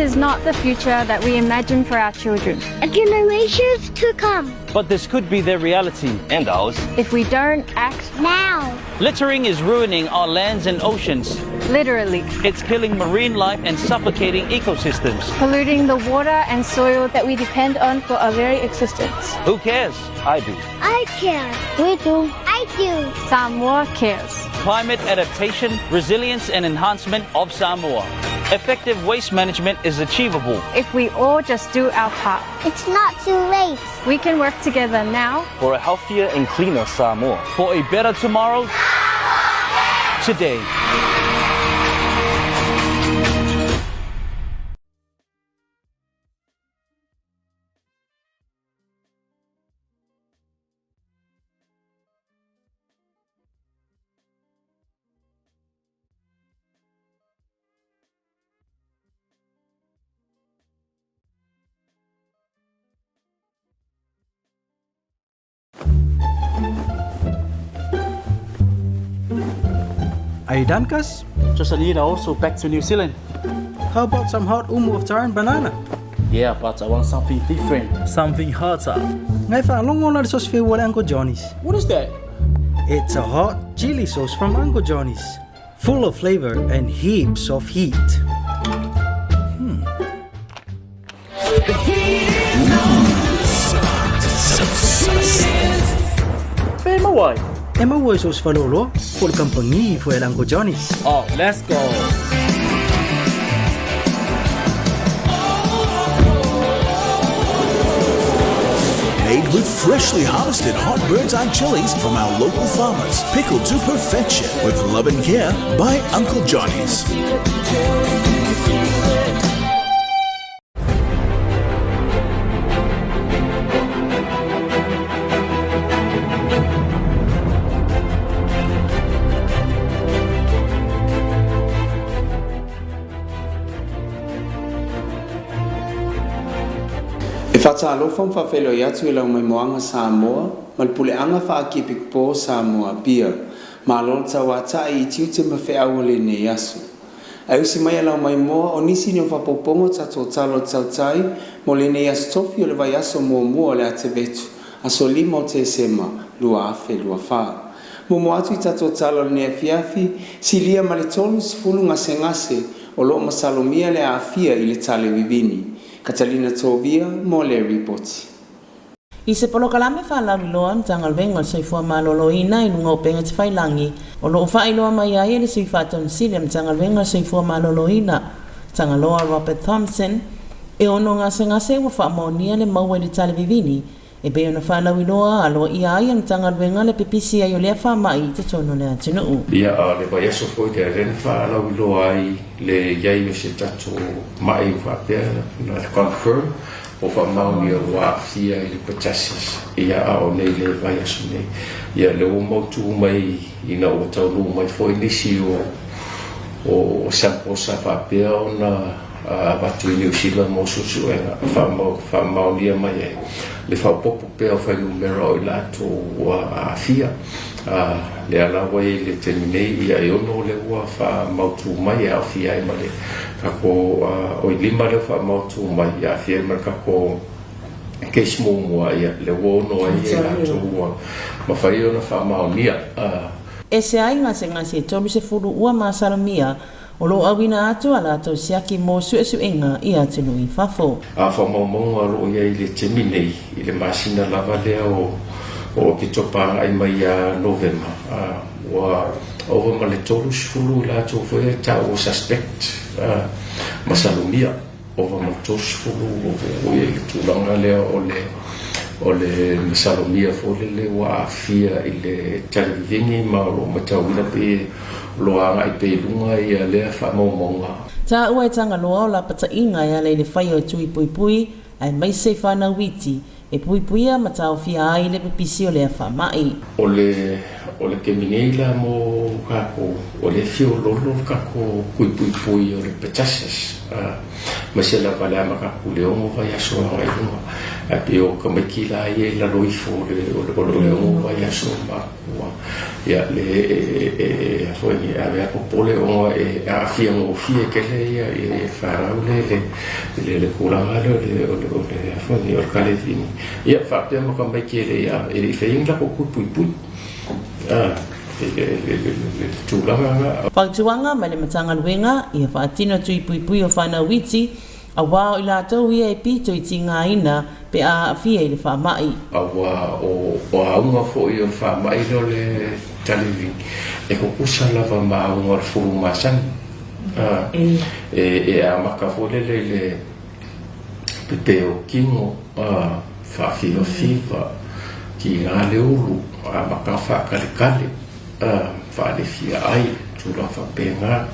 is not the future that we imagine for our children. And generations to come. But this could be their reality. And ours. If we don't act now. Littering is ruining our lands and oceans. Literally. It's killing marine life and suffocating ecosystems. Polluting the water and soil that we depend on for our very existence. Who cares? I do. I care. We do. I do. Samoa cares. Climate adaptation, resilience and enhancement of Samoa. Effective waste management is achievable. If we all just do our part. It's not too late. We can work together now. For a healthier and cleaner Samoa. For a better tomorrow. Today. Are you done, cuz? Just a little, so back to New Zealand. How about some hot umu of taro and banana? Yeah, but I want something different. Something hotter. Ngai whaalongo na le sauce wale Uncle Johnny's. What is that? It's a hot chili sauce from Uncle Johnny's. Full of flavor and heaps of heat. Fe mawai. E maua i sauce whalolo, po le kampangi fo el Uncle Johnny's. Oh, let's go. Made with freshly harvested hot bird's eye chilies from our local farmers. Pickled to perfection with love and care by Uncle Johnny's. E faatalofa ma faafeiloai atu i lau maimoaga Samoa ma le puleaga faakepikupo o Samoa Apia. Malo le tauata'i i tiute ma feau o lenei aso. Ae usi mai a lau maimoa o nisi nei o faaopoopoga o tatou tala o le tautai mo lenei aso tofi o le vaiaso muamua o le Atevetu, aso 5 o Tesema, 2024. Muamua atu i tatou tala o lenei afiafi, silia ma le 30 gasegase o loo masalomia le aafia i le tale vivini. Catalina Tovia mo le ripoti. I se polokalame faalauiloa a Matagaluega o le Soifua Maloloina i luga o upega tafailagi, o lo o faailoa mai ai e le Sui Faatonu Sili a Matagaluega o le Soifua Maloloina, Tagaloa Robert Thompson, e ono gasegase ua faamaonia le maua i le tale vivini e pei ona faalauiloa aloaia ai e le Matagaluega le pepisi ai o lea faamai i totonu o le atunuu. Ia, a o le vaiaso foi lea lea na faalauiloa ai le i ai o se tatou ma'i ua faapea na confirm ua faamaonia ua aafia i le pertussis, ia, a o nei le vaiaso nei. Ia, lea ua mautu mai ina ua taunuu mai foi nisi o o samples sa faapea ona avatu i Niu Sila mo suesuega faamaonia mai ai le faaopoopo pea o fuainumera o i latou ua aafia. A lea la ua i ai i le taimi nei, ia e ono lea ua faamautu mai e aofia ai ma le tatou oi lima lea ua faamautu mai e aafia ai ma le tatou case muamua, ia lea ua ono ai e latou ua mafai ona faamaonia. Ese ai gasegase e 30 ua masalomia o lo o auina atu a latou siaki mo suesuega i atunuu i fafo. A faamaumauga o lo o i ai i le taimi nei, i le masina lava lea o Oketopa agai mai ia Novema, ua ova ma le 30 i latou foi e taua suspect masalomia. Ova ma le 30 o i ai le tulaga lea o le o le masalomia foi lele ua aafia i le talivivini ma o lo o matauina pei o lo o agai pea i luga ia lea faamaumauga. Taua e Tagaloa o lapataiga e ala i le fai o tui puipui aemaise i fanau iti e puipuia ma taofia ai le pepisi o lea faamai. O le o le taimi nei la mo kakou, o lea e feoloolo le kakou kui puipui o le pertussis. Aemaise lava le amata atu i le 6 vaiaso agai i luga. Ae pei o tamaiti la ia i lalo ifo o le 6 vaiaso ma matua, ia le e foi e ave a popole ona e aafia gofie tele ia le fanau le le tulaga lea o le o le foi o le kalevini. Ia faapea ma tamaiti e le i faia ni latou tui puipui le tulaga lena. Fautuaga mai le Matagaluega ia faatino tui puipui o fanau iti, auā o i latou ia e pito i tigaina pe a aafia i le faamai. Auā o auga foi o le faamai lea o le talivini, e tutusa lava ma auga o le fulu masani. E amata foi lele i le pepe o tino, faafivafiva, tiga le ulu, amata faakalikali, faalefia ai, tulaga faapena.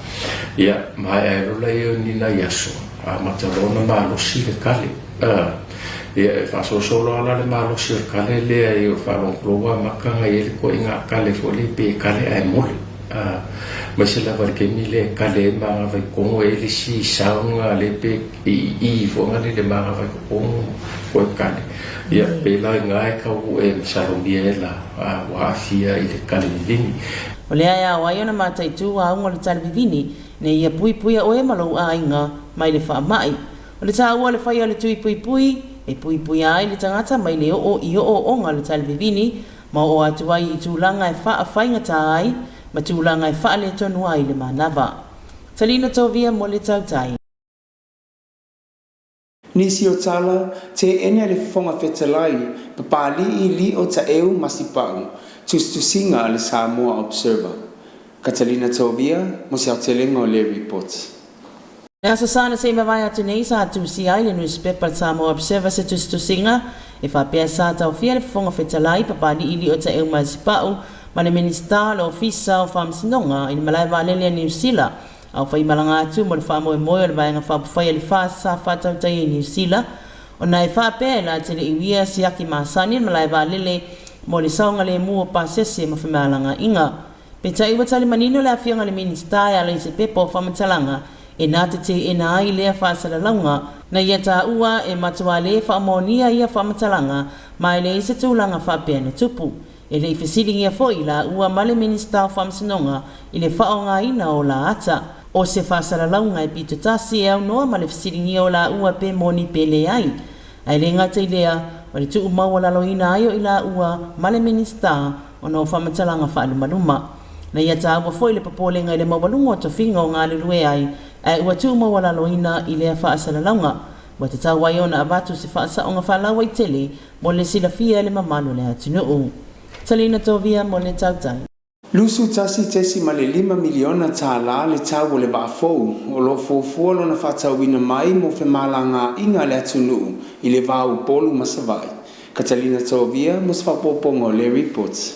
Ia, maea ai loa lea o ni nai aso, amata loa ona malosi le kale. Ia, e faasolosolo lava la le malosi o le kale lea i o faalogologo amata ona i ai le ituaiga kale foi lea pe kale ae mole. Aemaise lava i le taimi lea e kale ai manava i totonu, e i ai le isi sound lena lea pe i i foi lena le manava i totonu koe kale. Ia, pēlā i ina e tau e masalomia ai la ua aafia i le kale vivini. O lea e ao ai ona mataitū auga o le tale vivini, ina ia puipuia oe ma lou aiga mai le faamai. O le taua o le faia o le tui puipui, e puipuia ai le tagata mai le oo i ooooga o le tale vivini, ma oo atu ai i tulaga e faafaigata ai ma tulaga e faaletonu ai le manava. Talina Tovia mo le Tautai. Nisi o tala, teena e le Fofoga Fetalai, Papali'i Lio Taeu Masipa'u, tusitusiga a le Samoa Observer. Catalina Tovia mo se aotelega o lea ripoti. Le Aso Sa na se i mavae atu nei sa tusia ai le nusipepa le Samoa Observer se tusitusiga e faapea sa taofia le Fofoga Fetalai Papali'i Lio Taeu Masipa'u ma le Minisita o le Ofisa o Faamasinoga i le Malae Vaalele a Niu Sila a o faimalaga atu mo le faamoemoe o le Vaega Faaupufai a le FAST sa faatautai ai Niu Sila ona e faapea e la te le i uia siaki masani le malae vaalele mo le saogalemu o pasese ma femalagaaiga. Peitai ua tali manino le Afioga i le Minisita e ala i se pepa o faamatalaga e na te teena ai lea faasalalauga na ia taua e matua lē faamaonia ia faamatalaga ma e leai se tulaga faapea na tupu. E le i fesiligia foi laua ma le Minisita o Faamasinoga i le faaaogaina o la ata. O se faasalalauga e pito tasi e aunoa ma le fesiligia o laua pe moni pe leai. Ae le gata i lea, o le tuumaualaloina ai o i laua ma le Minisita ona o faamatalaga faalumaluma. Na ia taua foi le popolega i le maualuga o tofiga o galulue ai, ae ua tuumaualaloina i lea faasalalauga. Ua tatau ai ona avatu se faasaoga faalauaitele mo le silafia e le mamalu o le atunuu. Talina Tovia mo le Tautai. $21.5 miliona tālā le tau o le vaa fou o lo o fuafua lona faatauina mai mo femalagaaiga a le atunuu i le va o Upolu ma Savaii. Catalina Tovia mo se faaopoopoga o lea ripoti.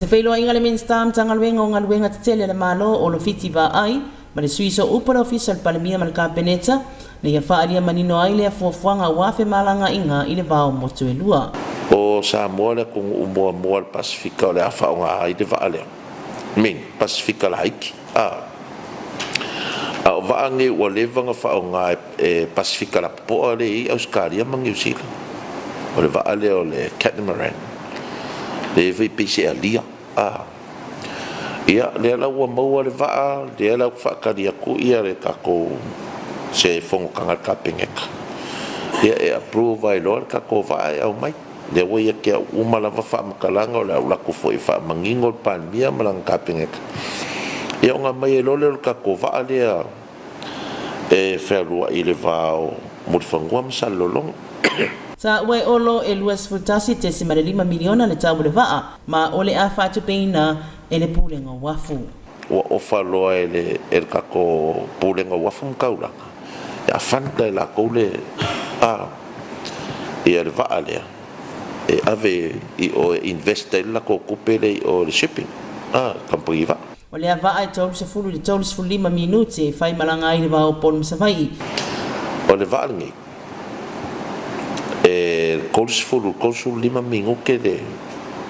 Se feiloaiga a le Minisita o Matagaluega o Galuega Tetele a le Malo o Lofiti Vaai ma le Sui Sooupu o le Ofisa o le Palemia ma le Kapeneta ina ia faaalia manino ai lea fuafuaga aua femalagaaiga i le va o motu e lua. O Samoa le atunuu muamua o le Pasefika o le a faaaoga ai le vaa lea. I mean, Pasefika laiti, a. A o vaa nei ua leva ona faaaoga e Pasefika lapopoa lea e i ai Ausetalia ma Niu Sila. O le vaa lea o le catamaran. Lea foi pei se alia, a. Ia, lea la ua maua le vaa, lea la ua faatali atu ia le tatou se fonotaga a le Kapeneta, ia e approve ai loa le tatou vaa e aumai. Lea ua ia te au uma lava faamatalaga, o le a ou alu atu foi e faamanino le Palemia ma lana Kapeneta, ia ona aumai ai loa lea o le tatou vaa lea e fealuai i le va o Mulifanua ma Salelologa. Taua e Olo e $21.5 miliona le tau o le vaa, ma o le a faatupeina e le Pulega o Uafu. Ua ofa loa e le e le tatou Pulega o Uafu ma Taulaga e a fund e latou le a ia le vaa lea e ave i o e invest ai le latou tupe lea i o i le shipping a kamupani vaa. O lea vaa e 30 i le 35 minute e faimalaga ai le va o Upolu ma Savaii. O le vaa lenei e 30 35 minute le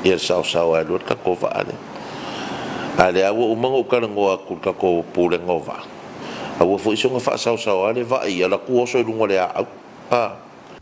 ia le saosao ai loa le tatou vaa lea. A o lea ua uma ona ou talanoa atu i le tatou Pulega o Vaa. Aua foi soga faasaosaoa le vaai alu atu oso i luga o le aau. A.